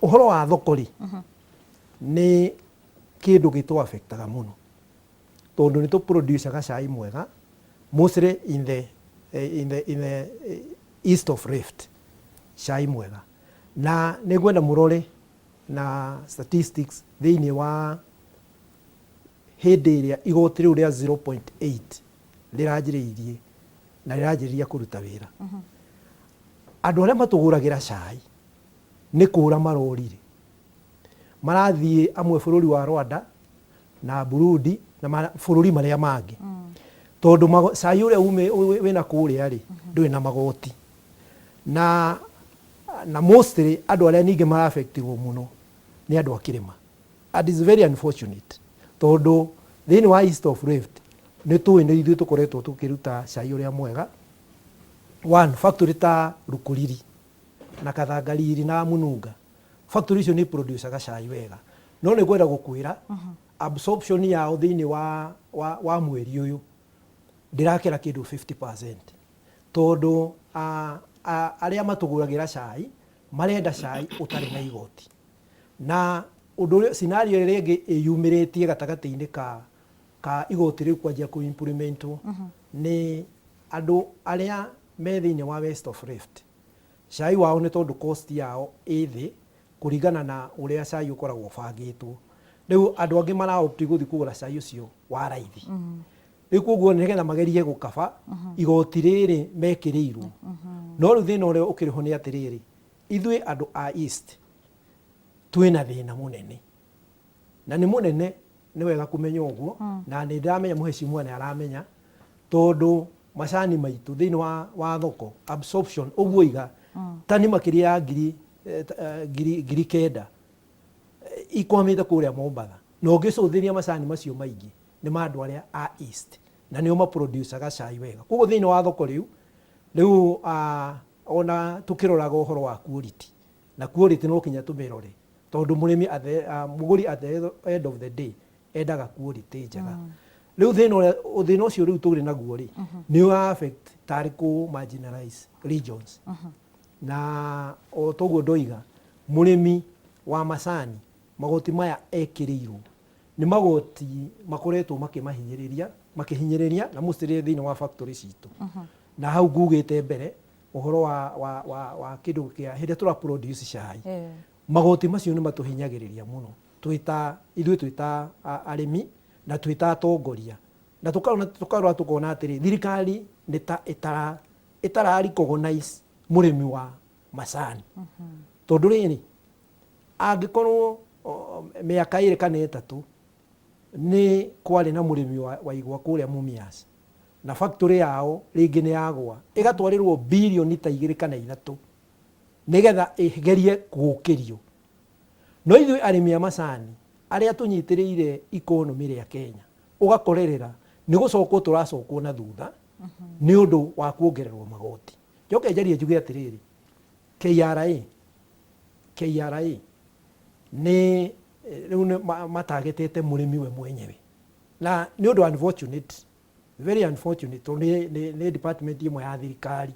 ũhoro wa thoko rĩ, nĩ kĩndũ gĩtũ affectaga mũno tondũ nĩ tũ producaga cai mwega mostly in the east of Rift, cai mwega. Na nĩ ngwenda mũrore na statistics thĩinĩ wa hĩndĩ ĩrĩa igoti rĩu rĩa 0.8 rĩranjĩrĩirie na rĩranjĩrĩria kũruta wĩra. Andũ arĩa matũgũragĩra cai nĩ kũra marorire, marathiĩ amwe bũrũri wa Rwanda na Burundi na bũrũri marĩa mangĩ, tondũ cai ũrĩa wĩna kũrĩa rĩ, ndũrĩ na magoti. Na mostly andũ arĩa ningĩ maraffectirwo mũno nĩ andũ a kĩrĩma, and is very unfortunate tondũ thĩinĩ wa East of Rift nĩ tũĩ nĩ ithuĩ tũkoretwo tũkĩruta cai ũrĩa mwega. One factory ta Rukuriri na Kathangariri na Mununga, factory icio nĩ producaga cai wega, no nĩ ngwenda gũkwĩra absorption yao thĩinĩ wa mweri ũyũ ndĩrakĩra kĩndũ 50%, tondũ arĩa matũgũragĩra cai marenda cai ũtarĩ na igoti. Na ũndũ ũrĩa scenario ĩrĩa ĩngĩ ĩyumĩrĩtie gatagatĩ-inĩ ka igoti rĩu kwanjia kũ implementwo nĩ andũ arĩa me thĩinĩ wa West of Rift, cai wao nĩ tondũ cost yao ĩ thĩ kũringana na ũrĩa cai ũkoragwo ũbangĩtwo. Rĩu andũ angĩ mara opt gũthiĩ kũgũra cai ũcio wa raithi. Rĩu koguo nĩgetha magerie gũkaba igoti rĩrĩ mekĩrĩirwo. No rĩu thĩna ũrĩa ũkĩrĩ ho nĩ atĩrĩrĩ, ithuĩ andũ a East twĩna thĩna mũnene, na nĩ mũnene, nĩ wega kũmenya ũguo. Na nĩ ndĩramenya mũhecimiwa nĩ aramenya, tondũ macani maitũ thĩinĩ wa thoko absorption ũguo iga tani makĩria ya 9,000 ikwamĩte kũrĩa Mombatha, na ũngĩcũthĩria macani macio maingĩ nĩ ma andũ arĩa a East na nĩo maproducaga cai wega. Koguo thĩinĩ wa thoko rĩu ona tũkĩroraga ũhoro wa quality, na quality no kinya tũmĩrore, tondũ mũrĩmi mũgũri at the end of the day endaga quality njega. Rĩu thĩna ũrĩa thĩna ũcio rĩu tũrĩ naguo rĩ, nĩ ũra affect tarĩ kũ marginalize regions. Na o toguo ndoiga, mũrĩmi wa macani, magoti maya ekĩrĩirwo nĩ magoti makoretwo makĩmahinyĩrĩria, makĩhinyĩrĩria na mostly thĩinĩ wa factory citũ. Na hau ngugĩte mbere ũhoro wa kĩndũ kĩa hĩndĩ ĩrĩa tũra produce cai, magoti macio nĩ matũhinyagĩrĩria mũno twĩta ithuĩ twĩta arĩmi na twĩta atongoria, na tũkarora tũkona atĩrĩ, thirikari nĩ ta ĩtara recognize mũrĩmi wa macani, tondũ rĩrĩ, angĩkorwo mĩaka 2 kana 3 nĩ kwarĩ na mũrĩmi wa igwa kũrĩa Mumias na factory yao rĩngĩ nĩ yagwa, ĩgatwarĩrwo birioni ta 2 kana 3 nĩgetha ĩgerie gũkĩrio, no ithuĩ arĩmi a macani arĩa tũnyitĩrĩire economy rĩa Kenya, ũgakorerera nĩ gũcokwo tũracokwo na thutha nĩ ũndũ wa kuongererwo magoti. Njoke njarie njuge atĩrĩrĩ, KRA nĩ rĩu nĩ matagetete mũrĩmi we mwenyewe, na nĩ ũndũ unfortunate, very unfortunate, tondũ nĩ department ĩmwe ya thirikari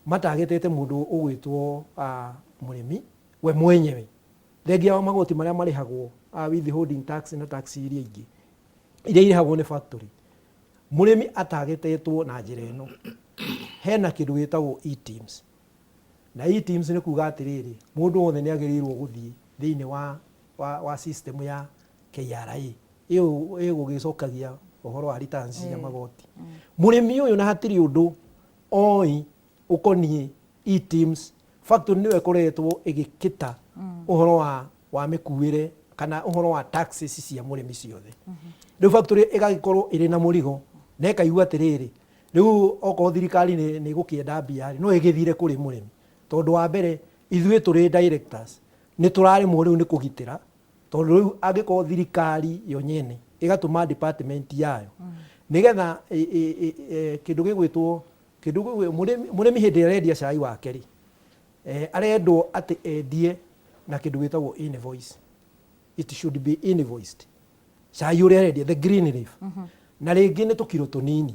matagetete mũndũ ũgwĩtwo mũrĩmi we mwenyewe, thengia wa magoti marĩa marĩhagwo, withholding tax na tax iria ingĩ iria irĩhagwo nĩ factory. Mũrĩmi atagetetwo na njĩra ĩno. Hena kĩndũ gĩtagwo eTIMS, na eTIMS nĩ kuga atĩrĩrĩ, mũndũ wothe nĩ agĩrĩirwo gũthiĩ thĩinĩ wa system ya KRA ĩyo ĩgũgĩcokagia ũhoro wa returns cia magoti. Mũrĩmi ũyũ na hatirĩ ũndũ oi ũkoniĩ eTIMS, factory nĩyo ĩkoretwo ĩgĩkĩta ũhoro wa mĩkuĩre kana ũhoro wa taxes cia mũrĩmi ciothe. Rĩu factory ĩgagĩkorwo ĩrĩ na mũrigo na ĩkaigua atĩrĩrĩ, rĩu okorwo thirikari nĩ ĩgũkĩenda mbia rĩ, no ĩgĩthire kũrĩ mũrĩmi, tondũ wa mbere ithuĩ tũrĩ directors nĩ tũraremwo rĩu nĩ kũgitĩra, tondũ rĩu angĩkorwo thirikari yo nyene ĩgatũma department yayo nĩgetha kĩndũ gĩgwĩtwo kĩndũ mũrĩmi hĩndĩ ĩrĩa arendia cai wake rĩ, arendwo atĩ endie na kĩndũ gĩtagwo invoice. It should be invoiced cai ũrĩa arendia, the green leaf, na rĩngĩ nĩ tũkiro tũnini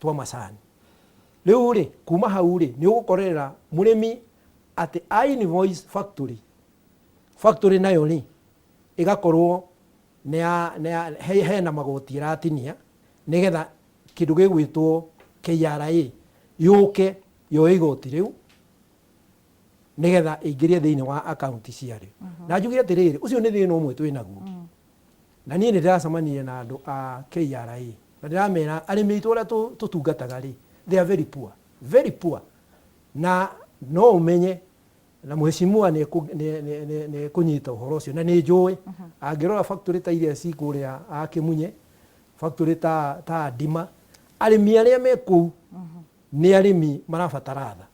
twa macani. Rĩu rĩ, kuma hau rĩ, nĩ ũgũkorerera mũrĩmi atĩ a invoice factory, factory nayo rĩ ĩgakorwo hena magoti ĩratinia nĩgetha kĩndũ gĩgwĩtwo KRA yũke yoe igoti rĩu nĩgetha ĩingĩrie thĩinĩ wa akaunti ciarĩo. Na njuge atĩrĩrĩ, ũcio nĩ thĩna ũmwe twĩ naguo. Na niĩ nĩ ndĩracemanirie na andũ a KRA na ndĩramera arĩmi aitũ arĩa tũtungataga rĩ, they are very poor, very poor. Na no ũmenye na mheshimiwa nĩ ekũnyita ũhoro ũcio, na nĩ njũĩ angĩrora factory ta iria ci kũrĩa a Kĩmunye, factory ta Ndima, arĩmi arĩa me kũu nĩ arĩmi marabatara tha.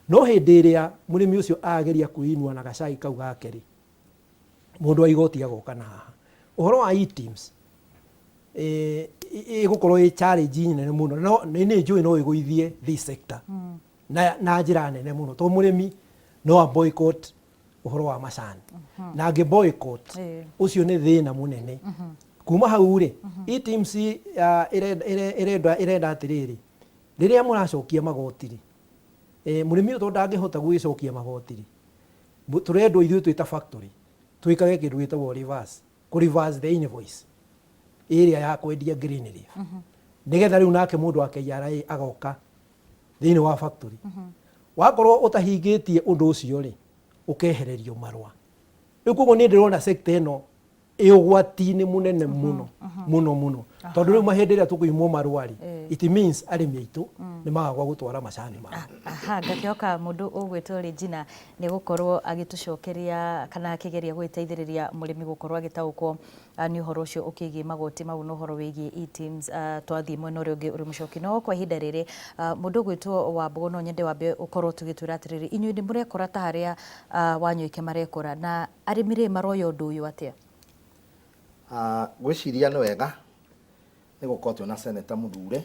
No hĩndĩ ĩrĩa mũrĩmi ũcio ageria kwĩinua na gacai kau gake rĩ, mũndũ wa igoti agoka na haha. Ũhoro wa eTIMS ĩgũkorwo ĩ challenge nene mũno, no nĩ njũĩ no ĩgũithie this sector na njĩra nene mũno, tondũ mũrĩmi no a boycott ũhoro wa macani, na angĩ boycott ũcio nĩ thĩna mũnene. Kuma hau rĩ, eTIMS ĩrenda atĩrĩrĩ, rĩrĩa mũracokia magoti rĩ, mũrĩmi ũyũ tondũ ndangĩhota gũgĩcokia magoti rĩ, tũrendwo ithuĩ twĩ ta factory twĩkage kĩndũ gĩtagwo reverse, kũ reverse the invoice ĩrĩa ya kwendia green leaf, nĩgetha rĩu nake mũndũ wa KRA agoka thĩinĩ wa factory. Wakorwo ũtahingĩtie ũndũ ũcio rĩ, ũkehererio marũa. Rĩu koguo niĩ ndĩrona sector ĩno ĩ ũgwati-inĩ mũnene mũno mũno mũno, tondũ rĩu mahĩndĩ ĩrĩa tũkũimwo marũa rĩ, it means arĩmi aitũ nĩ magagwa gũtwara macani mao. Aha, ngakĩhoka mũndũ ũgwĩtwo Regina nĩ gũkorwo agĩtũcokeria kana akĩgeria gwĩteithĩrĩria mũrĩmi gũkorwo agĩtaũkwo nĩ ũhoro ũcio ũkĩgiĩ magoti mau na ũhoro wĩgiĩ eTIMS. Twathiĩ mwena ũrĩa ũngĩ ũrĩ mũcoki. No kwa ihinda rĩrĩ, mũndũ ũgwĩtwo Wambũgũ, no nyende wambe ũkorwo tũgĩtwĩra atĩrĩrĩ, inyuĩ nĩ mũrekora ta harĩa Wanyoike marekora, na arĩmi rĩ maroya ũndũ ũyũ atĩa? Ngwĩciria nĩ wega nĩ gũkorwo twĩna seneta mũthure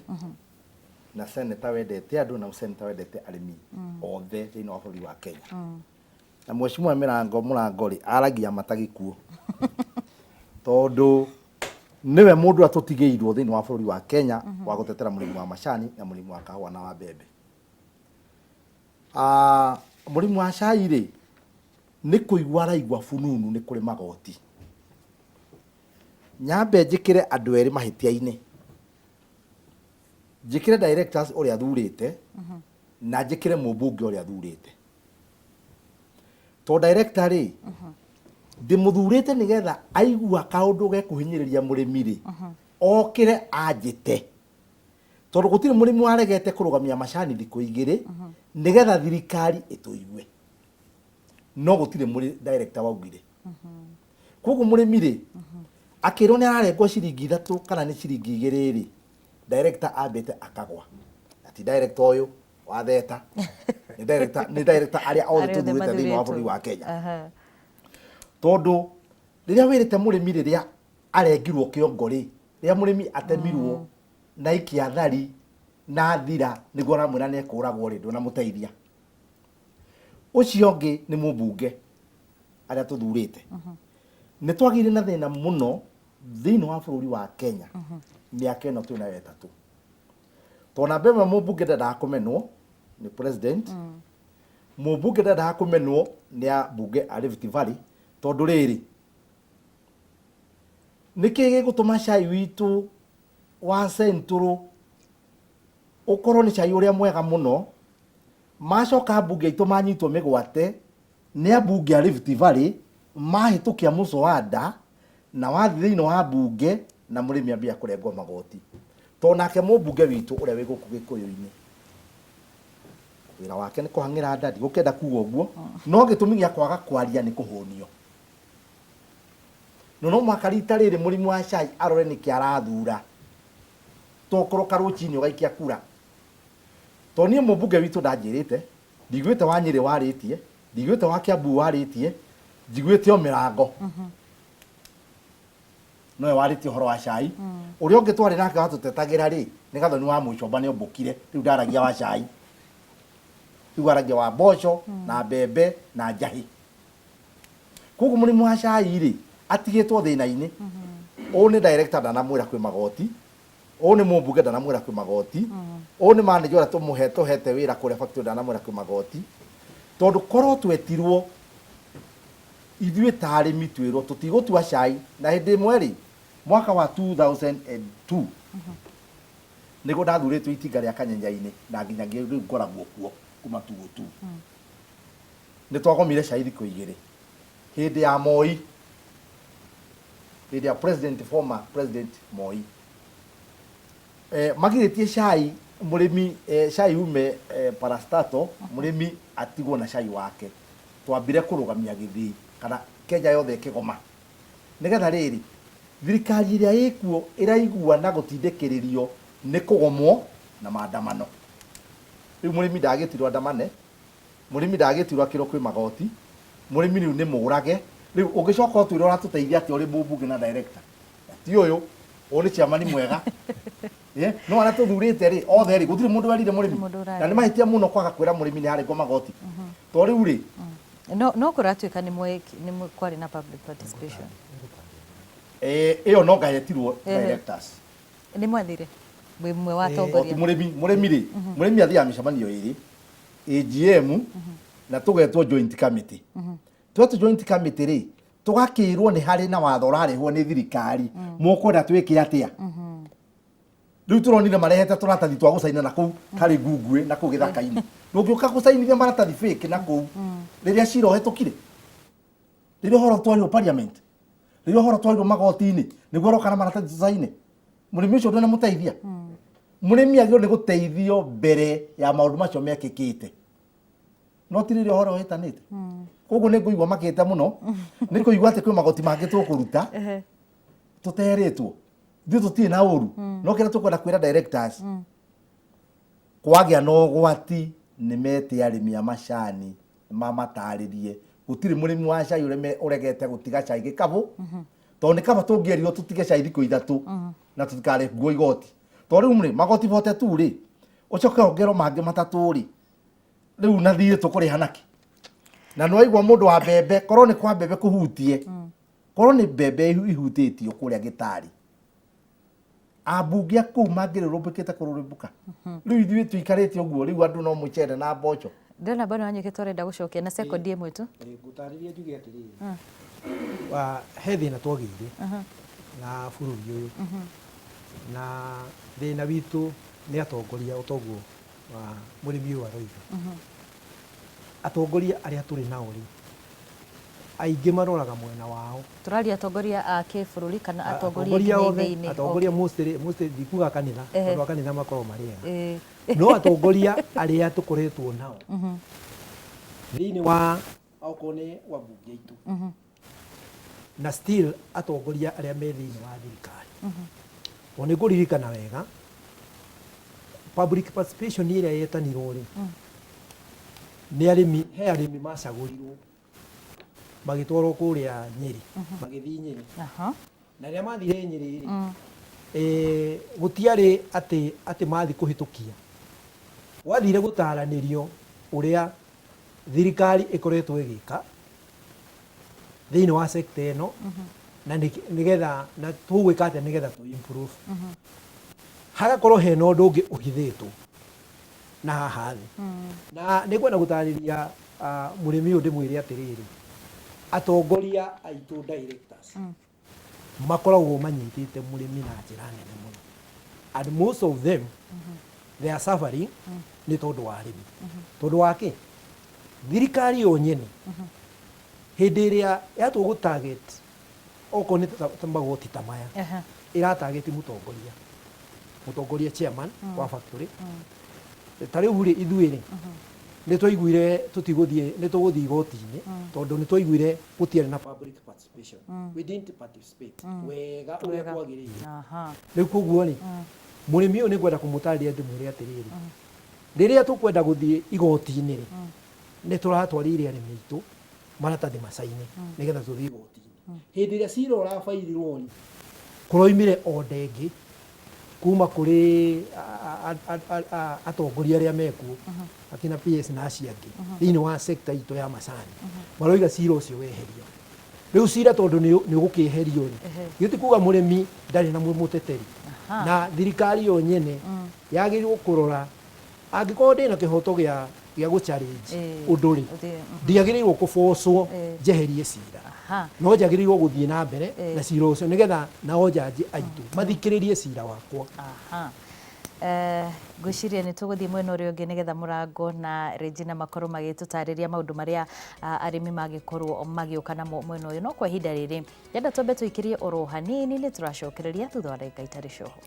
na seneta wendete andũ na seneta wendete arĩmi othe thĩinĩ wa bũrũri wa Kenya. Na mheshimiwa Mĩrango Mũrango rĩ, aragia matagĩkuo, tondũ nĩwe mũndũ ũrĩa tũtigĩirwo thĩinĩ wa bũrũri wa Kenya wa gũtetera mũrĩmi wa macani na mũrĩmi wa kahũa na wa mbembe. Mũrĩmi wa cai rĩ, nĩ kũigua araigua fununu nĩ kũrĩ magoti. Nyambe njĩkĩre andũ erĩ mahĩtia-inĩ, njĩkĩre directors ũrĩa thurĩte na njĩkĩre mũmbunge ũrĩa thurĩte, tondũ director rĩ, ndĩmũthurĩte nĩgetha aigua kaũndũ gekũhinyĩrĩria mũrĩmi rĩ, okĩre anjĩte, tondũ gũtirĩ mũrĩmi waregete kũrũgamia macani thikũ igĩrĩ nĩgetha thirikari ĩtũigue, no gũtirĩ mũrĩ director waugire. Koguo mũrĩmi rĩ, akĩrwo nĩ ararengwo ciringi 3 kana nĩ ciringi 2 rĩ, director ambĩte akagwa. Na ti director ũyũ wa theta, nĩ director arĩa othe arĩa othe tũthurĩte thĩinĩ wa mathurĩtwo. Bũrũri wa Kenya, tondũ rĩrĩa wĩrĩte mũrĩmi, rĩrĩa arengirwo kĩongo rĩ, rĩrĩa mũrĩmi atemirwo na ikia thari na thira nĩguo aramwĩra nĩ ekũragwo rĩ, ndũnamũteithia. Ũcio ũngĩ nĩ mũmbunge arĩa tũthurĩte. Nĩ twagĩire na thĩna mũno thĩinĩ wa bũrũri wa Kenya mĩaka ĩno twĩ nayo 3, tondũ namba ĩmwe mũmbunge ndendaga kũmenwo nĩ president, mũmbunge ndendaga kũmenwo nĩ ambunge a Rift Valley, tondũ rĩrĩ, nĩkĩ gĩgũtũma cai witũ wa Central ũkorwo nĩ cai ũrĩa mwega mũno, macoka ambunge aitũ manyitwo mĩgwate nĩ ambunge a Rift Valley, mahĩtũkia mũcwanda na wathiĩ thĩinĩ wa mbunge na mũrĩmi ambia kũrengwo magoti, tondũ nake mũmbunge witũ ũrĩa wĩ gũkũ gĩkũyũ-inĩ wĩra wake nĩ kũhang'ĩra nda. Ndigũkĩenda kuga ũguo, no gĩtũmi gĩa kwaga kwaria nĩ kũhũnio. No no mũhaka rita rĩrĩ mũrĩmi wa cai arore nĩkĩ arathura, tokoroka rũcinĩ ũgaikia kura. To niĩ mũmbunge witũ ndanjĩrĩte, ndiguĩte wa Nyĩrĩ warĩtie, ndiguĩte wa Kiambu warĩtie, njiguĩte o mĩrango nowe warĩtie ũhoro wa cai. Ũrĩa ũngĩ twarĩ nake watũtetagĩra rĩ, nĩ Gathoni wa Mũcomba, nĩ ombũkire rĩu ndaragia wa cai, rĩu aragia wa mboco na mbembe na njahĩ. Koguo mũrĩmi wa cai rĩ, atigĩtwo thĩna-inĩ. Ũũ nĩ director ndanamwĩra kwĩ magoti, ũũ nĩ mũmbunge ndanamwĩra kwĩ magoti, ũũ nĩ manager ũrĩa tũmũhe tũhete wĩra kũrĩa factory ndanamwĩra kwĩ magoti. Tondũ korwo twetirwo ithuĩ ta arĩmi twĩrwo tũtigũtua cai, na hĩndĩ ĩmwe rĩ, mwaka wa 2002 nĩguo ndathurĩtwo itinga rĩa Kanyenya-inĩ, na nginyagia rĩu ngoragwo kuo kuma 2002. Nĩ twagomire cai thikũ igĩrĩ hĩndĩ ya Moi, hĩndĩ ya president, former president Moi. Magirĩtie cai mũrĩmi, cai ume parastato, mũrĩmi atigwo na cai wake. Twambire kũrũgamia gĩthĩi kana Kenya yothe ĩkĩgoma, nĩgetha rĩrĩ thirikari ĩrĩa ĩkuo ĩraigua na gũtindĩkĩrĩrio nĩ kũgomwo na maandamano. Rĩu mũrĩmi ndagĩtirwo andamane, mũrĩmi ndagĩtirwo akĩrwo kwĩ magoti, mũrĩmi rĩu nĩ mũrage. Rĩu ũngĩcoka ũtwĩre ũratũteithia atĩa ũrĩ mũmbunge na director, na ti ũyũ, ũyũ nĩ chairman mwega. No arĩa tũthurĩte rĩ othe rĩ, gũtirĩ mũndũ werire mũrĩmi, na nĩ mahĩtia mũno kwaga kwĩra mũrĩmi nĩ harengwo magoti. To rĩu rĩ, No kũratuĩka nĩ kwarĩ na public participation. Ĩyo no ngayetirwo directors. Nĩ mwathire mwĩ mwe wa atongoria? Mũrĩmi rĩ, mũrĩmi athiaga mĩcemanio ĩrĩ, AGM na tũgetwo joint committee. Twetwo joint committee rĩ, tũgakĩrwo nĩ harĩ na watho ũrarehwo nĩ thirikari, mũkwenda twĩke atĩa? Rĩu tũronire marehete tũratathi twa gũcaina na kũu karĩ ngunguĩ na kũu gĩthaka-inĩ. Ndũngĩũka gũcainithia maratathi fake na kũu rĩrĩa cira ũhetũkire, rĩrĩa ũhoro twarirwo parliament, rĩrĩa ũhoro twarirwo magoti-inĩ, nĩguo ũroka na maratathi tũcaine. Mũrĩmi ũcio ndũnamũteithia. Mũrĩmi agĩrĩirwo nĩ gũteithio mbere ya maũndũ macio mekĩkĩte, no ti rĩrĩa ũhoro ũhĩtanĩte. Koguo nĩ ngũigua makĩte mũno nĩ kũigua atĩ kwĩ magoti mangĩ tũkũruta tũterĩtwo. Ithuĩ tũtirĩ na ũru, no kĩrĩa tũkwenda kwĩra directors, kwagĩa na ũgwati nĩ mete arĩmi a macani mamatarĩrie gũtirĩ mũrĩmi wa cai ũregete gũtiga cai gĩkabũ, tondũ nĩ kaba tũngĩerirwo tũtige cai thikũ 3 na tũtikarengwo igoti. Tondũ rĩu rĩ, magoti 42 rĩ, ũcoke wongerwo mangĩ 3 rĩ, rĩu na thirĩ tũkũrĩha nakĩ? Na nĩ waigua mũndũ wa mbembe, korwo nĩ kwa mbembe kũhutie, korwo nĩ mbembe ihutĩtio kũrĩa gĩtari, ambunge a kũu mangĩrũrũmbũkĩte kũrũrũmbũka. Rĩu ithuĩ tũikarĩte ũguo, rĩu andũ no mũcere na mboco. Ndĩrona bwana Wanyũkĩ tũrenda gũcokia na sekondi ĩmwe tu. Ngũtarĩria njuge atĩrĩrĩ, he thĩna twagĩire na bũrũri ũyũ, na thĩna witũ nĩ atongoria, o toguo mũrĩmi ũyũ aroiga. Atongoria arĩa tũrĩ nao rĩ, aingĩ maroraga mwena wao. Tũraria atongoria a kĩbũrũri kana atongoria nginya othe, ithĩinĩ? Atongoria mostly ndikuga kanitha, tondũ a kanitha makoragwo marĩ ega. No atongoria arĩa tũkoretwo nao thĩinĩ wa okorwo nĩ wabunge aitũ, na still atongoria arĩa me thĩinĩ wa thirikari. O nĩ ngũririkana wega public participation ĩrĩa yetanirwo rĩ, nĩ arĩmi, he arĩmi macagũrirwo magĩtwarwo kũrĩa Nyĩrĩ, magĩthiĩ Nyĩrĩ. Na rĩrĩa mathire Nyĩrĩ rĩ, gũtiarĩ atĩ mathiĩ kũhĩtũkia, gwathire gũtaranĩrio ũrĩa thirikari ĩkoretwo ĩgĩka thĩinĩ wa sector ĩno, na nĩgetha na tũgwĩka atĩa nĩgetha tũ improve. Hagakorwo hena ũndũ ũngĩ ũhithĩtwo na haha thĩ. Na nĩ ngwenda gũtarĩria mũrĩmi ũyũ ndĩmwĩre atĩrĩrĩ, atongoria aitũ directors makoragwo manyitĩte mũrĩmi na njĩra nene mũno, and most of them they are suffering nĩ tondũ wa arĩmi. Tondũ wa kĩ? Thirikari yo nyene hĩndĩ ĩrĩa yatua gũ target okorwo nĩ ta magoti ta maya, ĩra target mũtongoria chairman wa factory. Ta rĩu rĩ, ithuĩ rĩ, Nĩ twaiguire tũtigũthiĩ, nĩ tũgũthiĩ igoti-inĩ tondũ nĩ twaiguire gũtiarĩ na public participation. We didn't participate wega ũrĩa kwagĩrĩire. Rĩu koguo rĩ, mũrĩmi ũyũ nĩ ngwenda kũmũtarĩria ndĩmwĩre atĩrĩrĩ, rĩrĩa tũkwenda gũthiĩ igoti-inĩ rĩ, nĩ tũratwarĩire arĩmi aitũ maratathi macaine nĩgetha tũthiĩ igoti-inĩ. Hĩndĩ ĩrĩa cira ũrabairirwo rĩ, kũroimire order ĩngĩ kuma kũrĩ atongoria arĩa mekuo, akina PS na acio angĩ thĩinĩ wa sector itũ ya macani, maroiga cira ũcio weherio. Rĩu cira tondũ nĩ ũgũkĩeherio rĩ, githĩ ti kuga mũrĩmi ndarĩ na mũteteri? Na thirikari yo nyene yagĩrĩirwo kũrora angĩkorwo ndĩna kĩhoto gĩa gũ challenge ũndũ rĩ, ndiagĩrĩirwo kũbocwo njeherie cira, no njagĩrĩirwo gũthiĩ na mbere na cira ũcio nĩgetha nao njanji aitũ mathikĩrĩrie cira wakwa. Ngwĩciria nĩ tũgũthiĩ mwena ũrĩa ũngĩ nĩgetha Mũrango na Regina makorwo magĩtũtarĩria maũndũ marĩa arĩmi mangĩkorwo magĩũka namo mwena ũyũ. No kwa ihinda rĩrĩ ndĩrenda twambe tũikĩrie oro hanini, nĩ tũracokereria thutha wa ndagĩka itarĩ coho.